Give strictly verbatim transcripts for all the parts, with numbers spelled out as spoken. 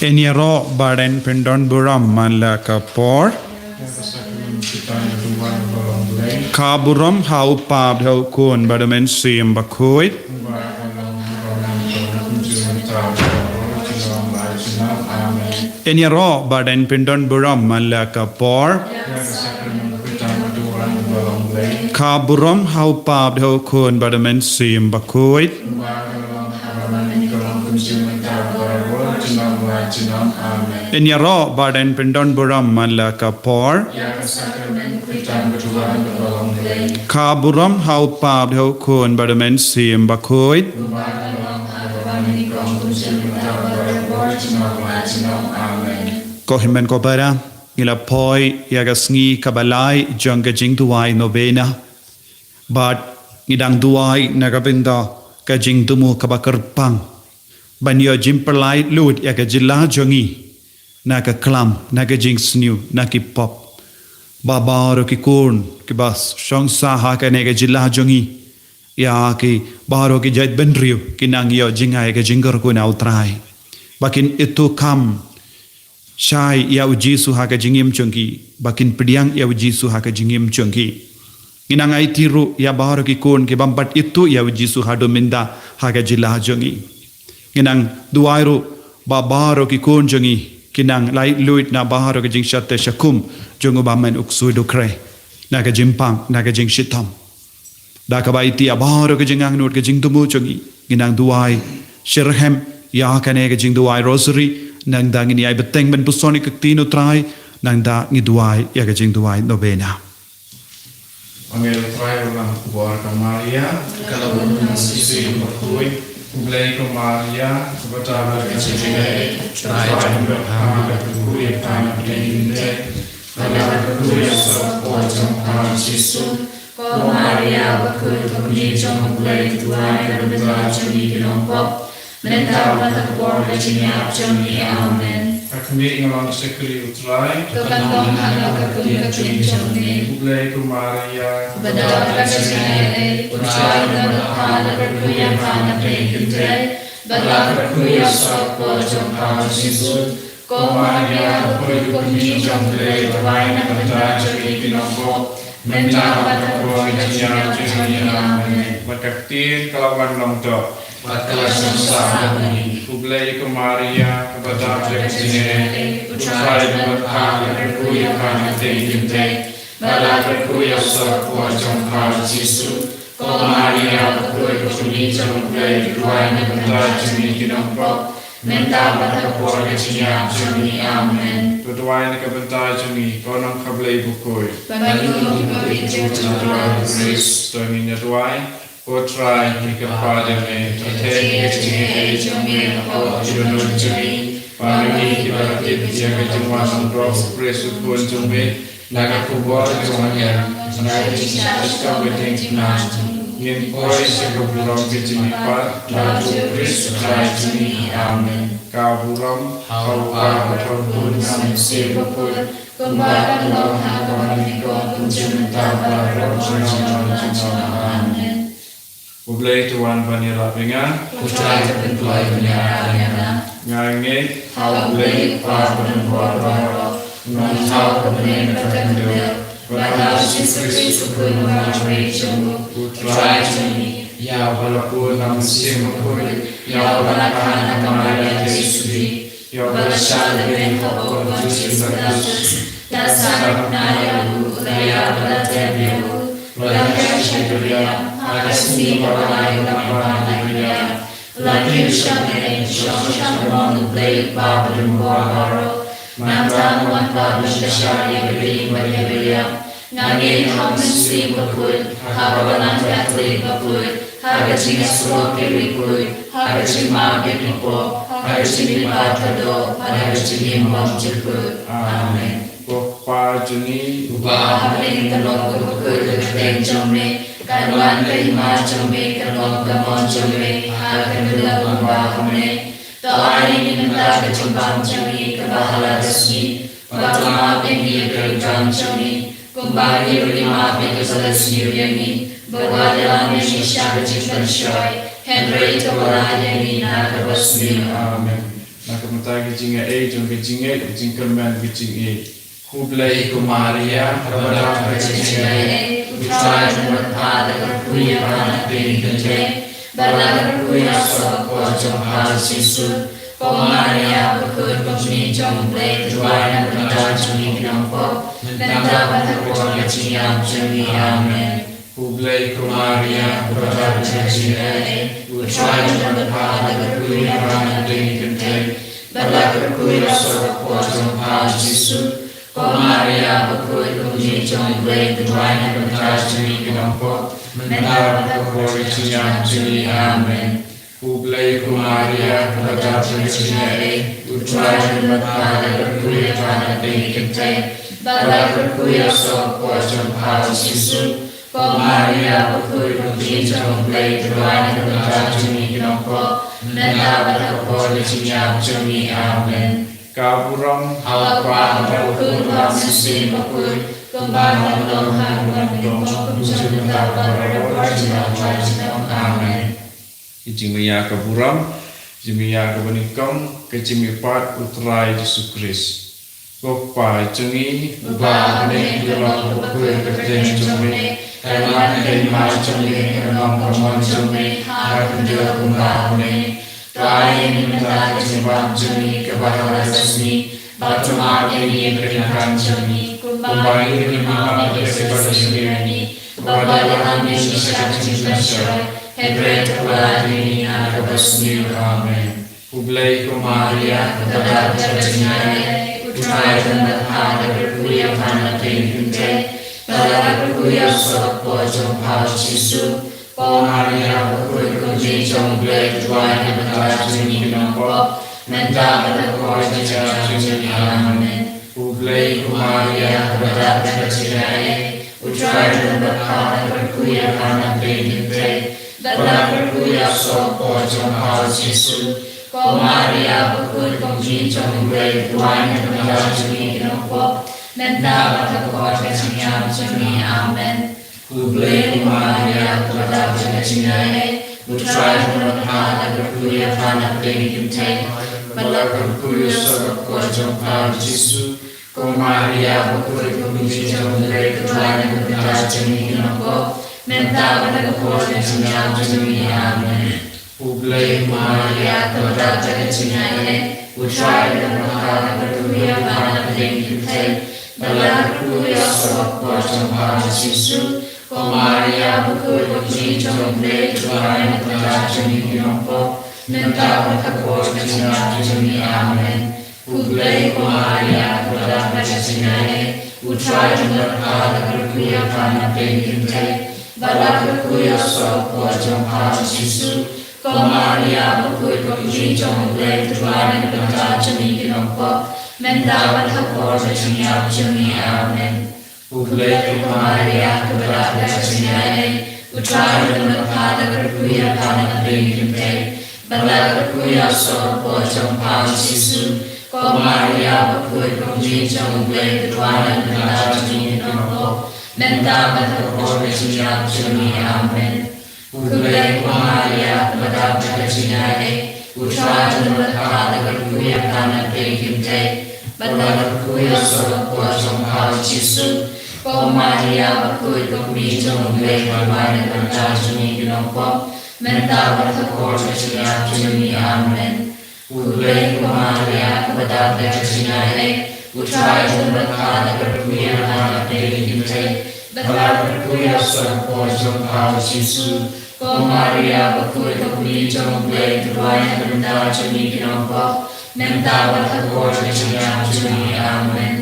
Yn ïaroh ba yn pyndon burom man la ka por. Ka burom ha u Kpa bad ha u Khun bad u Mynsiem Bakhuid. Yn ïaroh ba yn pyndon burom man la ka por. Ka burom ha u Kpa bad ha u Khun bad u Mynsiem Bakhuid. Yn ïaroh ba yn pyndon burom man la ka por. Ka burom ha u Kpa bad ha u Khun bad u Mynsiem Bakhuid. Ko hynmen ko para, ngi la poi ïa ka sngi kaba lai jong ka jingduwai novena. Bad ngi dang duwai na ka bynta ka jingthmu kaba kyrpang ban ïoh jingpynlait lut ïa ka jylla jong ngi na ka klam, na ka jingsniew, na ki pop. Ba baroh ki khun kiba shong sah ha kane ka jylla jong ngi, ïa ki baroh ki jaitbynriew, kin nang ïoh jngai ïa ka jingkyrkhu na u Trai. Ba kin ithuh kham shai ïa u Jisu ha ka jingim jong ki, ba kin pdiang ïa u Jisu ha ka jingim jong ki. Ngi nang aiti ruh ïa baroh ki khun ki bym pat ithuh ïa u Jisu haduh mynta ha ka jylla jong ngi. Ngi nang duwai ruh ba baroh ki khun jong ngi kin nang lait luid na baroh ka jingshate shakhum jong u Bamon u ksuid u khreh, na ka jingpang, na ka jingshitom. Da kaba aiti ïa baroh ka jingangnud ka jingthmu jong ngi, ngi nang duwai shitrhem ïa kane ka jingduwai rosary, nangta ngin ïai bteng ban puson ïa ka ktien u Trai, nangta ngi duwai ïa ka jingduwai novena. Angel u Trai u wan ha ka bor ka Maria, ka la bun ha u Mynsiem Bakhuid, U Blei ko Maria, kaba don ha ka jingïeit, Trai jong ngi, kyrkhu ïa pha na pdeng kynthei, bad la kyrkhu ïa u soh hapoh jong pha u Jisu. Ko Maria bakhuid, ko kmie jong U Blei, duwai na ka bynta jong ngi ki nongpop, mynta bad ha ka por ka jingïap jong ngi. Amen. A khmih, nga long shakri u Trai, to kan long ha nga kum ka ktien jong me. U Blei ko Maria, kaba don ha ka jingïeit, U Trai u don bad pha, la kyrkhu ïa pha na pdeng kynthei, bad la kyrkhu ïa u soh hapoh jong pha u Jisu. Ko Maria bakhuid, ko kmie jong U Blei, duwai na ka bynta jong ngi ki nongpop, mynta bad ha ka por ka jingïap jong ngi. Amen. Bad ka ktien ka la wan long doh, bad ka la shong sah ha ngi. Khublei ko Maria, kaba don ha ka jingïeit, U Trai u don bad pha, la kyrkhu ïa pha na pdeng kynthei, bad la kyrkhu ïa u soh hapoh jong pha u Jisu. Ko Maria bakhuid, ko kmie jong U Blei, duwai na ka bynta jong ngi ki nongpop, mynta bad ha ka por ka jingïap jong ngi. Amen. To duwai na ka bynta jong ngi, ko nongkha Blei bakhuid, ba ngi kum ki papi jong u Trai Khrist. To ngin ïa duwai. Ko Trai, ngi kyrpad ïa me, to theh ïa ka jingaiei jong me hapoh ki dohnud jong ngi, ba ma ngi kiba la tip ïa ka jingwan u Khrist u Khun jong me, na ka khubor jong ka angel, na ka jingshah shitom ka diengphna, ngin poi sha ka burom ka jingmihpat, na U Khrist U Trai jong ngi. Amen. Ka burom ha u Kpa bad ha u Khun bad ha u Mynsiem Bakhuid, kumba ka long ha kaba nyngkong, kumjuh mynta bad baroh ki jingjynjar. Amen. U Blei to wan ban ïarap ïa nga. U Trai to pynkloi ban ïarap ïa nga. Nga ngeit ha U Blei U Kpa badonbor baroh, U Nongthaw uba ha bneng bad ha ka kynnoh, bad ha U Jisu Khrist U Khun U Mari jong U Trai jong ngi, ïa uba la bun na U Mynsiem Bakhuid, ïa uba la kha na ka Maria Theisotti, ïa uba la shah lehbeiñ ha u Pontius Pilatus, la sahnarphna ïa u, la ïap bad la tep ïa u, la leit sha ka duriaw, ha ka sngi kaba lai u la pan na ka duriaw, la kiew sha bneng, u shong sha ka mon U Blei U Kpa badonbor baroh. Mynta u wan pat ban kyrshan ïa ki bymman bad ïa ki baïap. Nga ngeit ha U Mynsiem Bakhuid, ha ka Balang Katholik bakhuid, ha ka jingïasyllok ki riewkhuid, ha ka jingmap ïa ki pop, ha ka jingmihpat ka doh, bad ha ka jingim bymjukut. Amen. Ko Kpa jong ngi uba ha bneng, kan long kaba khuid ka kyrteng jong me, kan wan ka hima jong me, kan long ka mon jong me ha ka khyndew kumba ha bneng. To ai ïa ngi mynta ka jingbam jong ngi kaba ha la ka sngi, bad to map ïa ngi ïa ki riewdam jong ngi, kumba ngi ruh ngi map ïa kiba la sniew ïa ngi, bad wat ïalam ïa ngi sha ka jingpynshoi, hynrei to wanrah ïa ngi na kaba sniew. Amen. Na ka bynta ka jingaiei jong ka jingngeit, ka jingkyrmen, ka jingïeit. Khublei ko Maria, kaba dap da ka jingaiei, U Trai u don bad pha, la kyrkhu ïa pha na pdeng ki kynthei, bad la kyrkhu ïa u soh ka kpoh jong pha Jisu. Ko Maria, bakhuid kum ka kmie jong U Blei, to duwai na ka bynta jong ngi ki nongpop, mynta bad ha ka por ka jingïap jong ngi. Amen. Khublei ko Maria, kaba dap da ka jingaiei, U Trai u don bad pha, la kyrkhu ïa pha na pdeng ki kynthei, bad la kyrkhu ïa u soh ka kpoh jong pha Jisu. Ko Maria, bakhuid kum ka kmie jong U Blei, to duwai na ka bynta jong ngi ki nongpop, mynta bad ha ka por ka jingïap jong ngi. Amen. Khublei ko Maria, kaba dap da ka jingaiei, U Trai u don bad pha, la kyrkhu ïa pha na pdeng ki kynthei, bad la kyrkhu ïa u soh ka kpoh jong pha Jisu. Ko Maria, bakhuid kum ka kmie jong U Blei, to duwai na ka bynta jong ngi ki nongpop, mynta bad ha ka por ka jingïap jong ngi. Amen. Ka burom ha U Kpa, ha U Khun bad ha U Mynsiem Bakhuid, kumba ka long, ha ka por, ha ka por, ha ka por jong ka jingïap, ha ka por jong ka jingïap. Amen. Ka jingmih ïa ka burom, ka jingmih ïa ka banyngkong, ka jingmihpat U Trai Jisu Khrist. Ko Kpa jong ngi uba ha bneng, to long bakhuid ka kyrteng jong me, to wan ka hima jong me, to long ka mon jong me ha khyndiat kumba ha bneng. To ai ïa ngi mynta ka jingbam jong ngi kaba ha kane ka sngi, bad to map ïa ngi ïa ka jingkam jong ngi, kumba ngi ruh ngi map ïa kiba sngewsih ïa ngi, bad wat lam ïa ngi sha ka jingpynshoi, hynrei to pynlait ïa ngi na kaba sniew. Amen. Khublei ko Maria, kaba dap da ka jingaiei, U Trai u don bad pha, la kyrkhu ïa pha na pdeng ki kynthei, bad la kyrkhu ïa u soh ka kpoh jong pha Jisu. Ko Maria, bakhuid kum ka kmie jong U Blei, to duwai na ka bynta jong ngi ki nongpop, mynta bad ha ka por ka jingïap jong ngi. Amen. Khublei ko Maria, kaba dap da ka jingaiei, U Trai u don bad pha, la kyrkhu ïa pha na pdeng ki kynthei, bad la kyrkhu ïa u soh ka kpoh jong pha Jisu. Ko Maria, bakhuid kum ka kmie jong U Blei, to duwai na ka bynta jong ngi ki nongpop, mynta bad ha ka por ka jingïap jong ngi. Amen. Khublei ko Maria, kaba dap da ka jingaiei, U Trai u don bad pha, la kyrkhu ïa pha na pdeng ki kynthei, bad la kyrkhu ïa u soh ka kpoh jong pha Jisu. Ko Maria, bakhuid kum ka kmie jong U Blei, to duwai na ka bynta jong ngi ki nongpop, mynta bad ha ka por ka jingïap jong ngi. Amen. Khublei ko Maria, kaba dap da ka jingaiei, U Trai u don bad pha, la kyrkhu ïa pha na pdeng ki kynthei, bad la kyrkhu ïa u soh ka kpoh jong pha Jisu. Ko Maria, bakhuid kum ka kmie jong U Blei, to duwai na ka bynta jong ngi ki nongpop, mynta bad ha ka por ka jingïap jong ngi. Amen. Khublei ko Maria, kaba dap da ka jingaiei, U Trai u don bad pha, la kyrkhu ïa pha na pdeng ki kynthei, bad la kyrkhu ïa u soh ka kpoh jong pha Jisu. Ko Maria, bakhuid kum ka kmie jong U Blei, to duwai na ka bynta jong ngi ki nongpop, mynta bad ha ka por ka jingïap jong ngi. Amen. Khublei ko Maria, kaba dap da ka jingaiei, U Trai u don bad pha, la kyrkhu ïa pha na pdeng ki kynthei, bad la kyrkhu ïa u soh ka kpoh jong pha Jisu. Ko Maria, bakhuid kum ka kmie jong U Blei, to duwai na ka bynta jong ngi ki nongpop, mynta bad ha ka por ka jingïap jong ngi. Amen. Khublei ko Maria, kaba dap da ka jingaiei, U Trai u don bad pha, la kyrkhu ïa pha na pdeng ki kynthei, bad la kyrkhu ïa u soh ka kpoh jong pha Jisu. Ko Maria, bakhuid kum ka kmie jong U Blei, to duwai na ka bynta jong ngi ki nongpop, mynta bad ha ka por ka jingïap jong ngi. Amen. Khublei ko Maria, kaba dap da ka jingaiei, U Trai u don bad pha, la kyrkhu ïa pha na pdeng ki kynthei, bad la kyrkhu ïa u soh ka kpoh jong pha Jisu. Ko Maria, bakhuid kum ka kmie jong U Blei, to duwai na ka bynta jong ngi ki nongpop, mynta bad ha ka por ka jingïap jong ngi. Amen.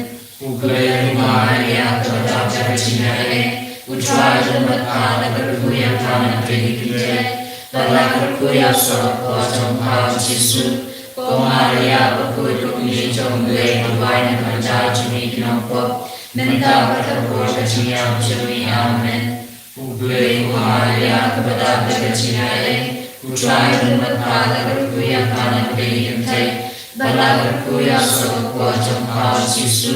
Khublei ko Maria, kaba dap da ka jingaiei, U Trai u don bad pha, la kyrkhu ïa pha na pdeng ki kynthei, bad la kyrkhu ïa u soh ka kpoh jong pha Jisu. Ko Maria, bakhuid kum ka kmie jong U Blei, to duwai na ka bynta jong ngi ki nongpop, mynta bad ha ka por ka jingïap jong ngi. Amen. Khublei ko Maria, kaba dap da ka jingaiei, U Trai u don bad pha, la kyrkhu ïa pha na pdeng ki kynthei, bad la kyrkhu ïa u soh ka kpoh jong pha Jisu.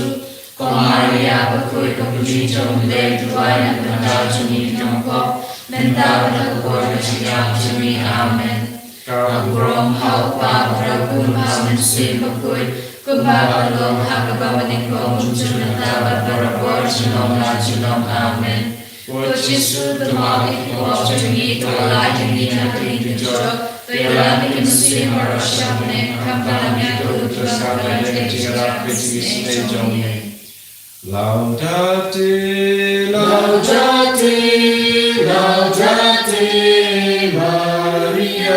Ko Maria, bakhuid kum ka kmie jong U Blei, to duwai na ka bynta jong ngi ki nongpop, mynta bad ha ka por ka jingïap jong ngi. Amen. Ka burom ha U Kpa, ha U Bad Mynsiem Bakhuid, kumba ka long ha kaba nyngkong, kumjuh mynta bad barabor, junom la junom. Amen. Ko Jisu, to ma ki pop jong ngi, to ïalait ïa ngi na ka ïing dujok, to ïalam ïa ki mynsiem baroh sha bneng, khamtam ïa ka jingïarap ka jingisynei jong me. Laudate, laudate, laudate Mariam.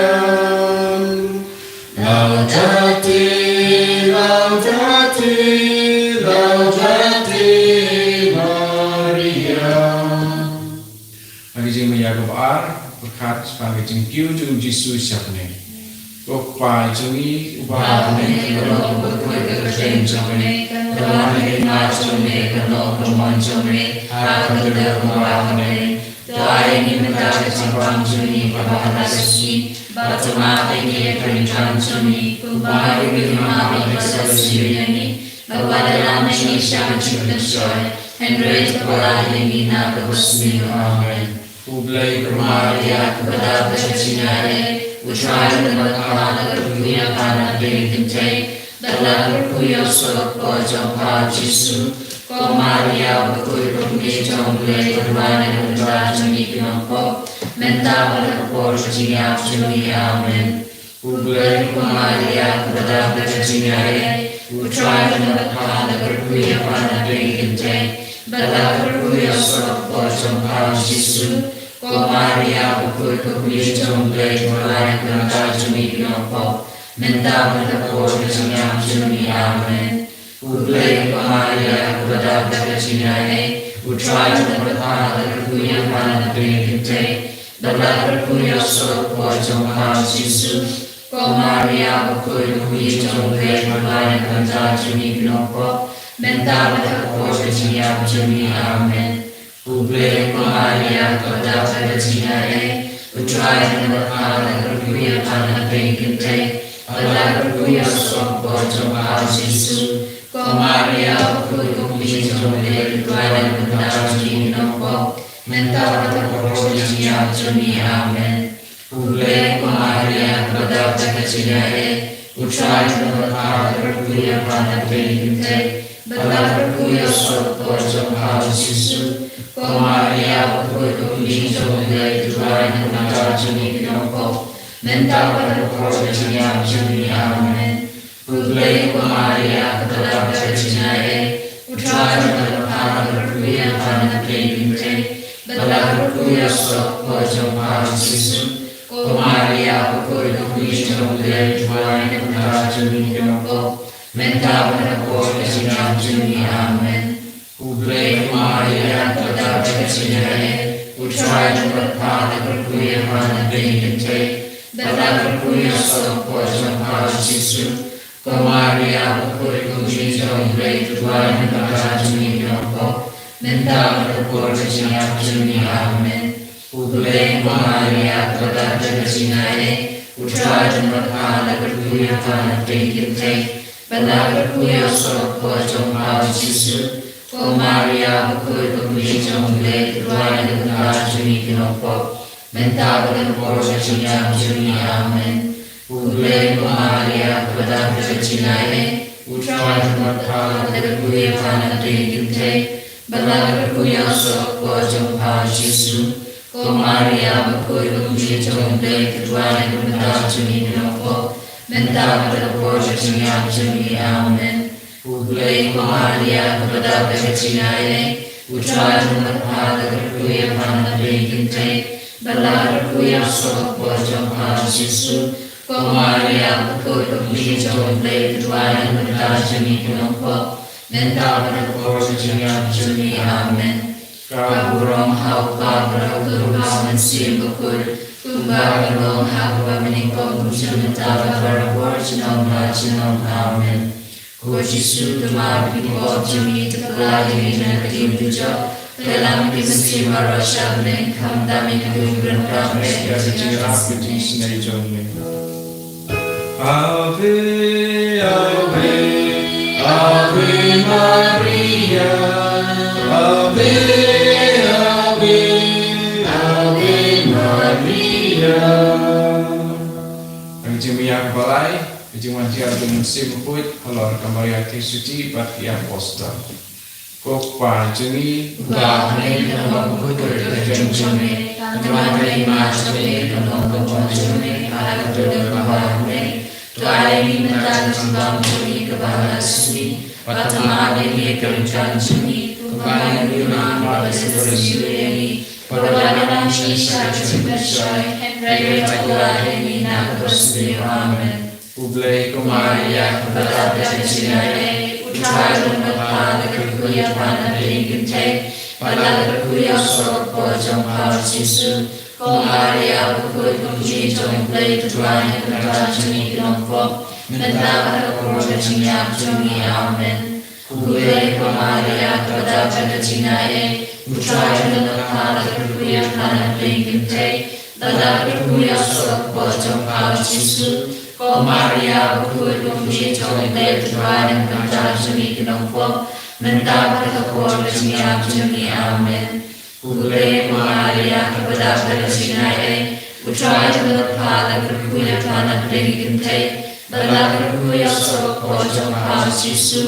Laudate, laudate, laudate Mariam. Ha ka jingmaya kaba ar, pyrkhat shaphang ka jingkiew jong u Jisu sha bneng. Ko Kpa jong ngi uba ha bneng, ka long ka kyrteng jong me, ka long ka hima jong me, ka long ka mon jong me, ha ka khyndew kumba ha bneng. To ai ïa ngi mynta ka jingpang jong ngi kaba ha la ka sngi, bad to map ïa ngi ïa ka ryngkang jong ngi, kumba ngi ruh ngi map ïa ki ba sngewsih ïa ngi, bad wat ïalam ïa ngi sha ka jingpynshoi, hynrei to pyllait ïa ngi na kaba sniew. Amen. U Blei, ko Maria kaba dap da ka jingaiei, u Trai u don bad pha, la kyrkhu ïa pha na pdeng ki kynthei, bad la kyrkhu ïa u sawdong ka por jong pha u Jisu. Ko Maria bakhuid, ko kmie jong u Blei, to duwai na ka bynta jong ngi ki nongpop, mynta bad ha ka por ka jingïap jong ngi. Amen. U Blei, ko Maria kaba dap da ka jingaiei, u Trai u don bad pha, la kyrkhu ïa pha na pdeng ki kynthei, bad la kyrkhu ïa u sawdong ka por jong pha u Jisu. Ko Maria bakhuid, ko kmie jong u Blei, to duwai na ka bynta jong ngi ki nongpop, mynta bad ha ka por ka jingïap jong ngi. Amen. U Blei, ko Maria kaba dap da ka jingaiei, u Trai u don bad pha, la kyrkhu ïa pha na pdeng ki kynthei, bad la kyrkhu ïa u sawdong ka por jong pha u Jisu. Ko Maria bakhuid, ko kmie jong u Blei, to duwai na ka bynta jong ngi ki nongpop, mynta bad ha ka por ka jingïap jong ngi. Amen. U Blei, ko Maria kaba dap da ka jingaiei, u Trai u don bad pha, la kyrkhu ïa pha na pdeng ki kynthei, bad la kyrkhu ïa u sawdong ka por jong pha u Jisu. Ko Maria bakhuid, ko kmie jong u Blei, to duwai na ka bynta jong ngi ki nongpop, mynta bad ha ka por ka jingïap jong ngi. Amen. U Blei, ko Maria kaba dap da ka jingaiei, u Trai u don bad pha, la kyrkhu ïa pha na pdeng ki kynthei, bad la kyrkhu ïa u sawdong ka por jong pha u Jisu. Ko Maria bakhuid, ko kmie jong u Blei, to duwai na ka bynta jong ngi ki nongpop, mynta bad ha ka por ka jingïap jong ngi. Amen. U Blei, ko Maria kaba dap da ka jingaiei, u Trai u don bad pha, la kyrkhu ïa pha na pdeng ki kynthei, bad la kyrkhu ïa u sawdong ka por jong pha u Jisu. Ko Maria bakhuid, ko kmie jong u Blei, to duwai na ka bynta jong ngi ki nongpop, mynta bad ha ka por ka jingïap jong ngi. Amen. U Blei, ko Maria kaba dap da ka jingaiei, u Trai u don bad pha, la kyrkhu ïa pha na pdeng ki kynthei, bad la kyrkhu ïa u sawdong ka por jong pha u Jisu. Ko Maria bakhuid, ko kmie jong u Blei, to duwai na ka bynta jong ngi ki nongpop, mynta bad ha ka por ka jingïap jong ngi. Amen. U Blei, ko Maria kaba dap da ka jingaiei, u Trai u don bad pha, la kyrkhu ïa pha na pdeng ki kynthei, bad la kyrkhu ïa u sawdong ka por jong pha u Jisu. Ko Maria bakhuid, ko kmie jong u Blei, to duwai na ka bynta jong ngi ki nongpop, mynta bad ha ka por ka jingïap jong ngi. Amen. U Blei, ko Maria kaba dap da ka jingaiei, u Trai u don bad pha, la kyrkhu ïa pha na pdeng ki kynthei, bad la kyrkhu ïa u sawdong ka por jong pha u Jisu. Ko Maria bakhuid, ko kmie jong u Blei, to duwai na ka bynta jong ngi ki nongpop, mynta bad ha ka por ka jingïap jong ngi. Amen. U Blei, ko Maria kaba dap da ka jingaiei, u Trai u don bad pha, la kyrkhu ïa pha na pdeng ki kynthei, bad la kyrkhu ïa u sawdong ka por jong pha u Jisu. Ko Maria bakhuid, ko kmie jong u Blei, to duwai na ka bynta jong ngi ki nongpop, mynta bad ha ka por ka jingïap jong ngi. Amen. Ka burom ha u Kpa bad ha u Khun bad ha u Mynsiem Bakhuid, kumba ka long ha kaba nyngkong, kumjuh mynta bad barabor, junom la junom. Amen. Ko Jisu, to map ïa ki pop jong ngi, to pyllait ïa ngi na ka ïing dujok, to ïalam ïa ki mynsiem baroh sha bneng, khamtam ïa ka jingïarap ka jingïarap ka jingisynei jong me. Ave, Ave, Ave Maria. Ave, Ave, Ave Maria. Ka jingmih ïa ka balai. Ka jingwan jia jong u Mynsiem Bakhuid halor ka Maria Theisotti bad ki apostol. Ko Kpa jong ngi, uba ha bneng, ka long bakhuid ka kyrteng jong me, kan wan ka hima jong me, kan long ka mon jong me, ha ka dur ba ha bneng. To ai ïa ngi mynta ka jingbam jong ngi kaba ha ka sngi, bad tang ai ïa ngi ka ryngkat jong ngi, kumba ngi ïohi ïa ki ba la sngewsih ïa ngi, bad wat la nang shisha ka jingpynshoi, hynrei to kylla ïa ngi na ka basniew. Amen. U Blei, ko Maria, kaba dap da ka jingaiei, U Trai u don bad pha, la kyrkhu ïa pha na pdeng ki kynthei, bad la kyrkhu ïa u soh ka por jong pha, u Jisu. Ko Maria bakhuid, ko kmie jong U Blei, to duwai na ka bynta jong ngi ki nongpop, mynta bad ha ka por ka jingïap jong ngi. Amen. U Blei, ko Maria, kaba dap da ka jingaiei, U Trai u don bad pha, la kyrkhu ïa pha na pdeng ki kynthei, bad la kyrkhu ïa u soh ka por jong pha, u Jisu. Ko Maria bakhuid, ko kmie jong U Blei, to duwai na ka bynta jong ngi ki nongpop, mynta bad ha ka por ka jingïap jong ngi. Amen. U Blei, ko Maria, kaba dap da ka jingaiei, U Trai u don bad pha, la kyrkhu ïa pha na pdeng ki kynthei, bad la kyrkhu ïa u soh ka por jong pha, u Jisu.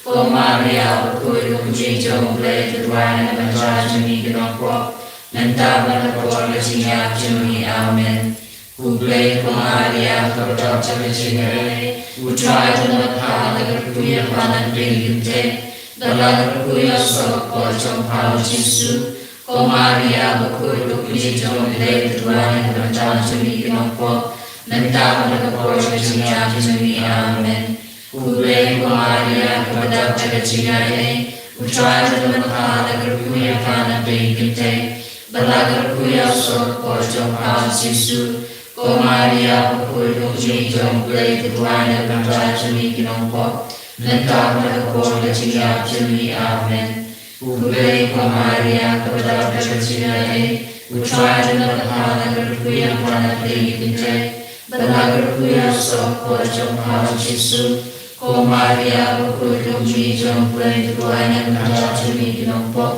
Ko Maria bakhuid, ko kmie jong U Blei, to duwai na ka bynta jong ngi ki nongpop, mynta bad ha ka por ka jingïap jong ngi. Amen. U Blei, ko Maria, kaba dap da ka jingaiei, U Trai u don bad pha, la kyrkhu ïa pha na pdeng ki kynthei, bad la kyrkhu ïa u soh ka por jong pha, u Jisu. Ko Maria bakhuid, ko kmie jong U Blei, to duwai na ka bynta jong ngi ki nongpop, mynta bad ha ka por ka jingïap jong ngi. Amen. U Blei, ko Maria, kaba dap da ka jingaiei, U Trai u don bad pha, la kyrkhu ïa pha na pdeng ki kynthei, bad la kyrkhu ïa u soh ka por jong pha, u Jisu. Ko Maria bakhuid, ko kmie jong U Blei, to duwai na ka bynta jong ngi ki nongpop, mynta bad ha ka por ka jingïap jong ngi. Amen. U Blei, ko Maria, kaba dap da ka jingaiei, U Trai u don bad pha, la kyrkhu ïa pha na pdeng ki kynthei, bad la kyrkhu ïa u soh ka por jong pha, u Jisu. Ko Maria bakhuid, ko kmie jong U Blei, to duwai na ka bynta jong ngi ki nongpop,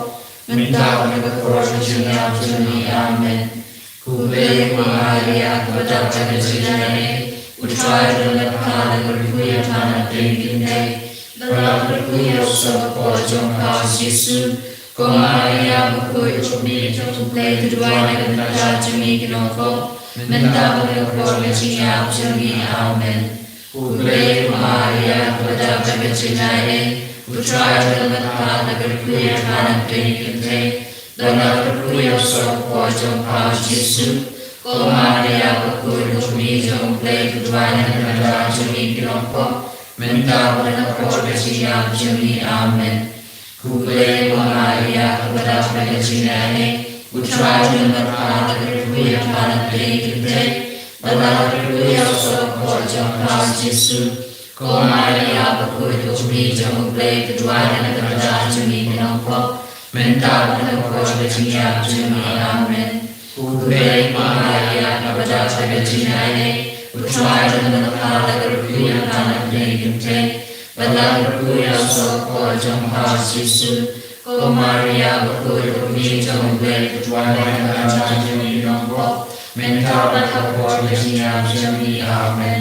mynta bad ha ka por ka jingïap jong ngi. Amen. U Blei, ko Maria, kaba dap da ka jingaiei, U Trai u don bad pha, la kyrkhu ïa pha na pdeng ki kynthei, bad la kyrkhu ïa u soh ka por jong pha, u Jisu. Ko Maria bakhuid, ko kmie jong U Blei, to duwai na ka bynta jong ngi ki nongpop, mynta bad ha ka por ka jingïap jong ngi. Amen. U Blei, ko Maria, kaba dap da ka jingaiei, U Trai u don bad pha, la kyrkhu ïa pha na pdeng ki kynthei, bad la kyrkhu ïa u soh ka por jong pha, u Jisu. Ko Maria bakhuid, ko kmie jong U Blei, to duwai na ka bynta jong ngi ki nongpop, mynta bad ha ka por ka jingïap jong ngi. Amen. U Blei, ko Maria, kaba dap da ka jingaiei, U Trai u don bad pha, la kyrkhu ïa pha na pdeng ki kynthei, bad la kyrkhu ïa u soh ka por jong pha, u Jisu. Ko Maria bakhuid, ko kmie jong U Blei, to duwai na ka bynta jong ngi ki nongpop, mynta bad ha ka por ka jingïap jong ngi. Amen. U Blei, ko Maria, kaba dap da ka jingaiei, U Trai u don bad pha, la kyrkhu ïa pha na pdeng ki kynthei, bad la kyrkhu ïa u soh ka por jong pha, u Jisu. Ko Maria bakhuid, ko kmie jong U Blei, to duwai na ka bynta jong ngi ki nongpop, mynta bad ha ka por ka jingïap jong ngi. Amen.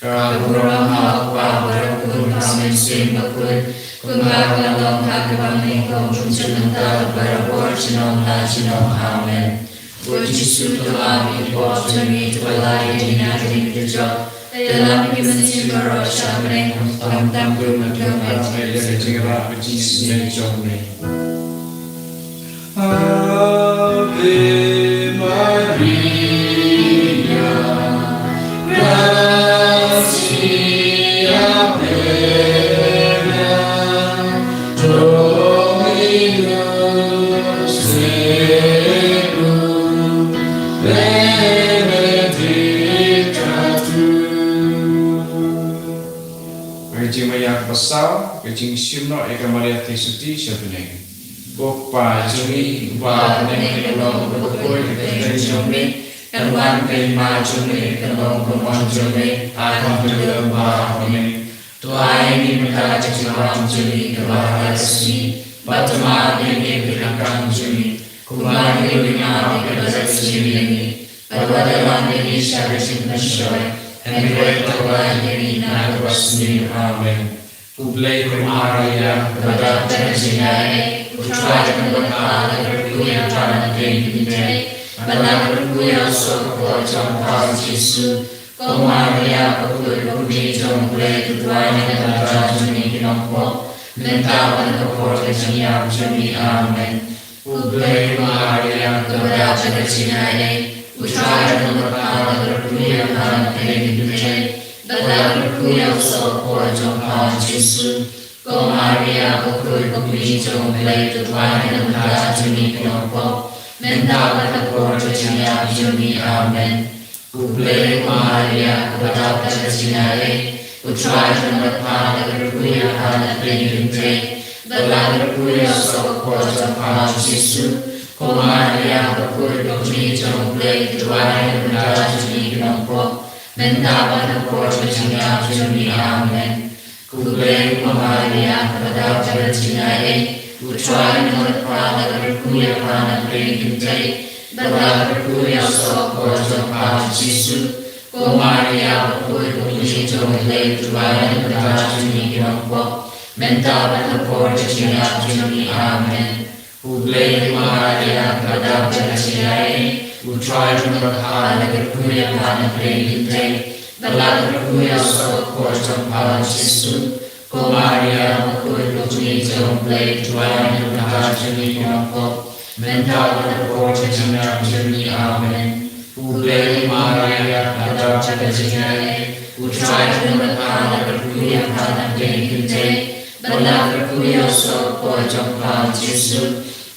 Ka burom ha U Kpa bad ha U Khun bad ha U Mynsiem Bakhuid, kumba ka la long ha kaba nyngkong, kumjuh mynta, barabor, junom la junom. Amen. Ko Jisu, to map ïa ki pop jong ngi, to pyllait ïa ngi na ka jingkjot. Te lam ïa ki mynsiem baroh sha bneng, khamtam ïa ka jingrwai ka jingsneng jong me. Ave Maria, gratia plena, Dominus tecum, benedicta tu. Ka jingmaïa kaba saw, ka jingshim noh ïa ka Maria Theisotti sha bneng. Ko Kpa jong ngi, uba ha bneng, ka long bakhuid ka kyrteng jong me, kan wan ka hima jong me, kan long ka mon jong me, ha ka bynta ba ha bneng. To ai ïa ngi mynta ka jingbam jong ngi kaba ha ka sngi, bad to map ïa ngi ki ryngkat jong ngi, kumba ngi ruh ngi map ïa kiba la sngewsih ïa ngi. Bad wat la lam ïa ngi sha ka jingpynshoi, Hynrei to la ïa ngi na kaba sniew. Amen. Khublei ko Maria, kaba dap da ka jingaiei, U Trai u don bad pha, la kyrkhu ïa pha na pdeng ki kynthei, bad la kyrkhu ïa u soh ka kpoh jong pha u Jisu. Ko Maria, bakhuid ka kmie jong U Blei, to duwai na ka bynta jong ngi ki nongpop, mynta bad ha ka por ka jingïap jong ngi. Amen. Khublei ko Maria, kaba dap da ka jingaiei, U Trai u don bad pha, la kyrkhu ïa pha na pdeng ki kynthei, bad la kyrkhu ïa u soh ka kpoh jong pha u Jisu. Ko Maria, bakhuid ka kmie jong U Blei, to duwai na ka bynta jong ngi ki nongpop, mynta bad ha ka por ka jingïap jong ngi. Amen. Khublei ko Maria, kaba dap da ka jingaiei, U Trai u don bad pha, la kyrkhu ïa pha na pdeng ki kynthei, bad la kyrkhu ïa u soh ka kpoh jong pha u Jisu. Ko Maria, bakhuid ka kmie jong U Blei, to duwai na ka bynta jong ngi ki nongpop, mynta bad ha ka por ka jingïap jong ngi. Amen. Khublei ko Maria, kaba dap da ka jingaiei, U Trai u don bad pha, la kyrkhu ïa pha na pdeng ki kynthei, bad la kyrkhu ïa u soh ka kpoh jong pha u Jisu. Ko Maria, bakhuid ka kmie jong U Blei, to duwai na ka bynta jong ngi ki nongpop, mynta bad ha ka por ka jingïap jong ngi. Amen. Khublei ko Maria, kaba dap da ka jingaiei, U Trai u don bad pha, la kyrkhu ïa pha na pdeng ki kynthei, bad la kyrkhu ïa u soh ka kpoh jong pha u Jisu. Ko Maria, bakhuid ka kmie jong U Blei, to duwai na ka bynta jong ngi ki nongpop, mynta bad ha ka por ka jingïap jong ngi. Amen. Khublei ko Maria, kaba dap da ka jingaiei, U Trai u don bad pha, la kyrkhu ïa pha na pdeng ki kynthei, bad la kyrkhu ïa u soh ka kpoh jong pha u Jisu.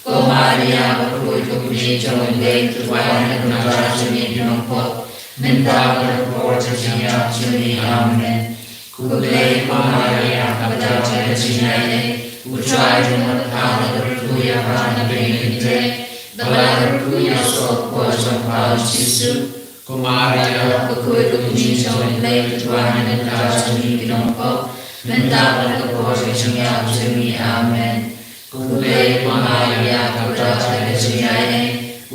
Ko Maria, bakhuid ka kmie jong U Blei, to duwai na ka bynta jong ngi ki nongpop, mynta bad ha ka por ka jingïap jong ngi. Amen. Khublei ko Maria, kaba dap da ka jingaiei, U Trai u don bad pha, la kyrkhu ïa pha na pdeng ki kynthei, bad la kyrkhu ïa u soh ka kpoh jong pha u Jisu. Ko Maria, bakhuid ka kmie jong U Blei, to duwai na ka bynta jong ngi ki nongpop, mynta bad ha ka por ka jingïap jong ngi. Amen. Khublei ko Maria, kaba dap da ka jingaiei,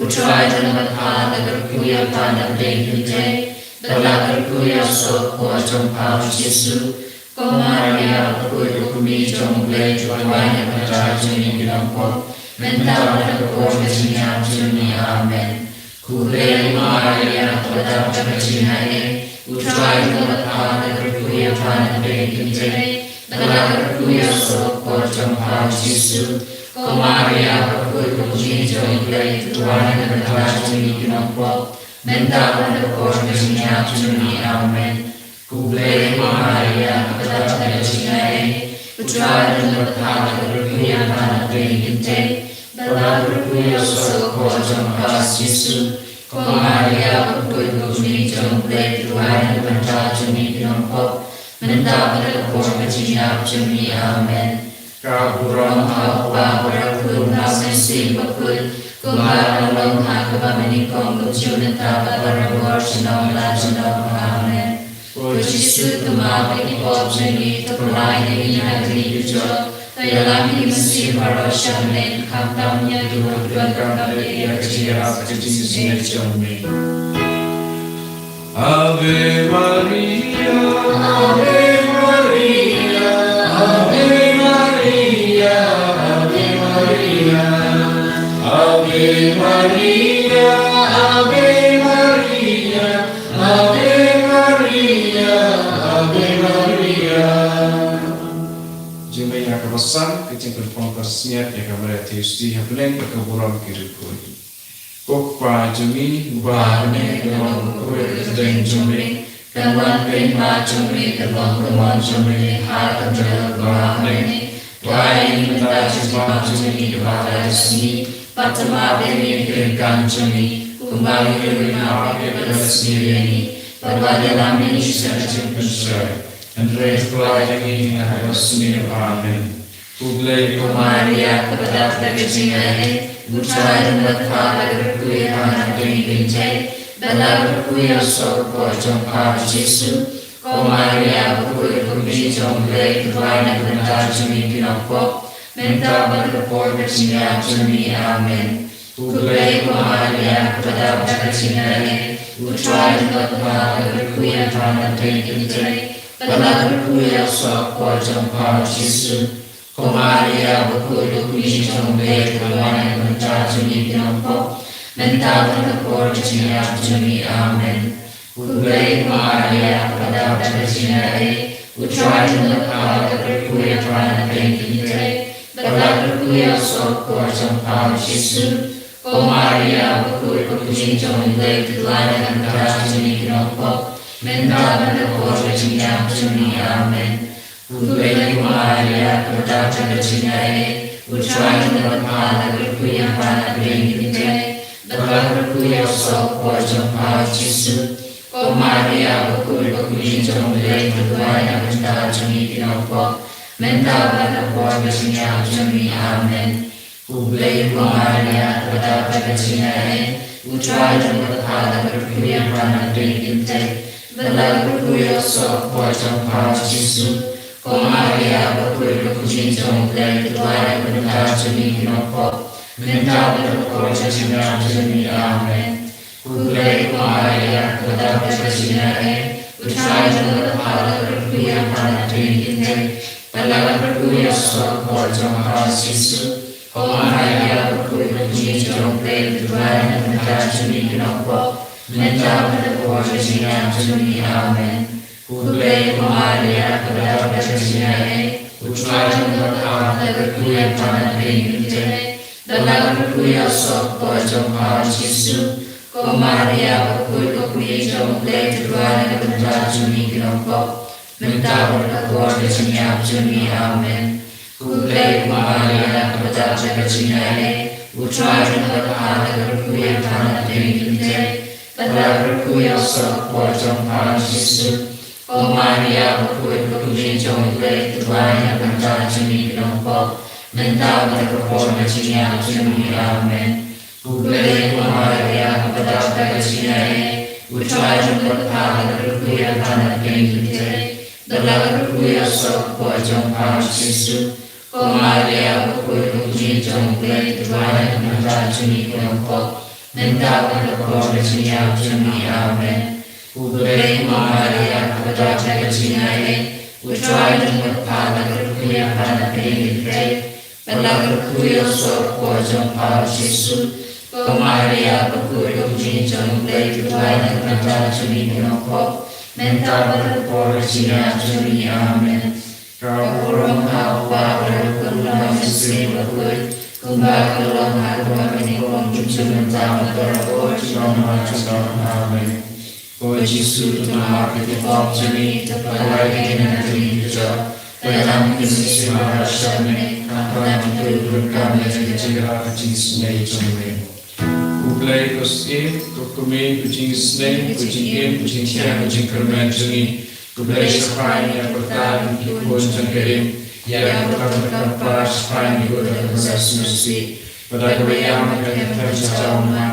U Trai u don bad pha, la kyrkhu ïa pha na pdeng ki kynthei, bad la kyrkhu ïa u soh ka kpoh jong pha u Jisu. Ko Maria, bakhuid ka kmie jong U Blei, to duwai na ka bynta jong ngi ki nongpop, mynta bad ha ka por ka jingïap jong ngi. Amen. Khublei ko Maria, kaba dap da ka jingaiei, U Trai u don bad pha, la kyrkhu ïa pha na pdeng ki kynthei, bad la kyrkhu ïa u soh ka kpoh jong pha u Jisu. Ko Maria, bakhuid ka kmie jong U Blei, to duwai na ka bynta jong ngi ki nongpop, mynta bad ha ka por ka jingïap jong ngi. Amen. Khublei ko Maria, kaba dap da ka jingaiei, U Trai u don bad pha, la kyrkhu ïa pha na pdeng ki kynthei, bad la kyrkhu ïa u soh ka kpoh jong pha u Jisu. Ko Maria, bakhuid ka kmie jong U Blei, to duwai na ka bynta jong ngi ki nongpop, mynta bad ha ka por ka jingïap jong ngi. Amen. Ka burom ha U Kpa bad ha U Khun bad ha U Mynsiem Bakhuid, kumba ka la long ha kaba mynnyngkong, kumjuh mynta bad barabor, junom la junom. Amen. Ko Jisu, to map ïa ki pop jong ngi, to pyllait ïa ngi na ka ri kajor, to ïalam ïa ki mynsiem baroh sha bneng, khamtam ïa kiba don kam dei ïa ka jingïarap ka jingsngewsih jong me. Ave Maria, Ave Maria, Ave Maria, Ave Maria, Ave Maria, Ave Maria, Ave Maria, Ave Maria. Jingmut ïa kaba san, ka jingpynpong parsngiat ïa ka Maria Theisotti ha bneng bad ka burom ki riewkhuid. Ko Kpa jong ngi, uba ha bneng, ka long ka pyrthei ka pdeng jong me, ka wan ka hima jong me, ka long ka mon jong me, ha ka bneng bad ha bneng. To ai ïa ngi mynta ka jingbam jong ngi kaba ha kane ka sngi, bad to map ïa ngi ïa ki ryngkang jong ngi, kumba ngi ruh ngi map ïa kiba sngewsih ïa ngi, bad wat ïalam ïa ngi sha ka jingpynshoi, hynrei to pyllait ïa ngi na kaba sniew. Amen. Khublei ko Maria, kaba dap da ka jingaiei, U Trai u don bad pha, la kyrkhu ïa pha na pdeng ki kynthei, bad la kyrkhu ïa u soh ka kpoh jong pha u Jisu. Ko Maria, bakhuid ka kmie jong U Blei, to duwai na ka bynta jong ngi ki nongpop, mynta bad ha ka por ka jingïap jong ngi. Amen. Khublei ko Maria, kaba dap da ka jingaiei, U Trai un ïoh pynbha la ka rukhu ïa pha na pdeng kynthei, bad la ka rukhu ïa u soh ka por jong pha, U Jisu. Ko Maria bakhuid, ko kmie jong U Blei, to duwai na ka bynta jong ngi ki nongpop, mynta bad ha ka por ka jingïap jong ngi. Amen. Khublei ko Maria, kaba dap da ka jingaiei, U Trai un ïoh pynbha la ka rukhu ïa pha na pdeng kynthei, bad la ka rukhu ïa u soh ka por jong pha, U Jisu. Ko Maria bakhuid, ko kmie jong U Blei, to duwai na ka bynta jong ngi ki nongpop, mynta bad ha ka por ka jingïap jong ngi. Amen. Khublei ko Maria, kaba dap da ka jingaiei, U Trai un ïoh pynbha la ka rukhu ïa pha na pdeng kynthei, bad la ka rukhu ïa u soh ka por jong pha, U Jisu. Ko Maria bakhuid, ko kmie jong U Blei, to duwai na ka bynta jong ngi ki nongpop, mynta bad ha ka por ka jingïap jong ngi. Amen. Khublei ko Maria, kaba dap da ka jingaiei, U Trai un ïoh pynbha la ka rukhu ïa pha na pdeng kynthei, bad la ka rukhu ïa u soh ka por jong pha, U Jisu. Ko Maria bakhuid, ko kmie jong U Blei, to duwai na ka bynta jong ngi ki nongpop, mynta bad ha ka por ka jingïap jong ngi. Amen. Khublei ko Maria, kaba dap da ka jingaiei, U Trai un ïoh pynbha la ka rukhu ïa pha na pdeng kynthei, bad la ka rukhu ïa u soh ka por jong pha, U Jisu. Ko Maria bakhuid, ko kmie jong U Blei, to duwai na ka bynta jong ngi ki nongpop, mynta bad ha ka por ka jingïap jong ngi. Amen. Khublei ko Maria, kaba dap da ka jingaiei, U Trai un ïoh pynbha la ka rukhu ïa pha na pdeng kynthei, bad la ka rukhu ïa u soh ka por jong pha, U Jisu. Ko Maria bakhuid, ko kmie jong U Blei, to duwai na ka bynta jong ngi ki nongpop, mynta bad ha ka por ka jingïap jong ngi. Amen. Khublei ko Maria, kaba dap da ka jingaiei, U Trai un ïoh pynbha la ka rukhu ïa pha na pdeng kynthei, bad la ka rukhu ïa u soh ka por jong pha, U Jisu. Ko Maria bakhuid, ko kmie jong U Blei, to duwai na ka bynta jong ngi ki nongpop, mynta bad ha ka por ka jingïap jong ngi. Amen. Khublei ko Maria, kaba dap da ka jingaiei, U Trai un ïoh pynbha la ka rukhu ïa pha na pdeng kynthei, bad la ka rukhu ïa u soh ka por jong pha, U Jisu. Ko Maria bakhuid, ko kmie jong U Blei, to duwai na ka bynta jong ngi ki nongpop, mynta bad ha ka por ka jingïap jong ngi. Amen. Khublei ko Maria, kaba dap da ka jingaiei, U Trai un ïoh pynbha la ka rukhu ïa pha na pdeng kynthei, bad la ka rukhu ïa u soh ka por jong pha, U Jisu. Ko Maria bakhuid, ko kmie jong U Blei, to duwai na ka bynta jong ngi ki nongpop, mynta bad ha ka por ka jingïap jong ngi. Amen. Ka burom ha u Kpa bad ha u Khun bad ha u Mynsiem Bakhuid, kumba ka long ha kaba nyngkong, mynta bad ha ka por jong ngi. Amen. Ko Jisu, to map ïa ki pop jong ngi, to pynlait ïa ngi na ka jingkjot, to ïalam ïa ki mynsiem baroh sha bneng, khamtam ïa kito kiba donkam ïa ka jingïarap ka jingisynei jong ngi. U Blei ko Syiem, ko Kmie, ko Jingisynei, ko Jingim, ko Jingthiang, ko Jingkyrmen jong ngi. U Blei shah pynïap ïa pyrta ïa ki khun jong ka Im, ïa ka Kynrad Kynrad Kpa shah pynïap ïa u da kaba sngewsih. Bad da kaba ïam ka Kynrad Kynrad Kpa,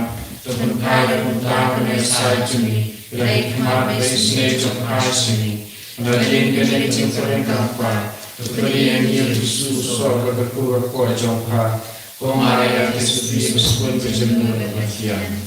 to pynphai da ka bynta ka nongshai jong ngi, ïa ki khmat ba isynei jong pha sha ngi. Hadien kane ka jingpyrshang kaba, to pyni ïa ngi ïa u Jisu u soh ka rukhu ka por jong pha. Ko Maria, to sngewbha sngewbha jingmut bad jingthiang.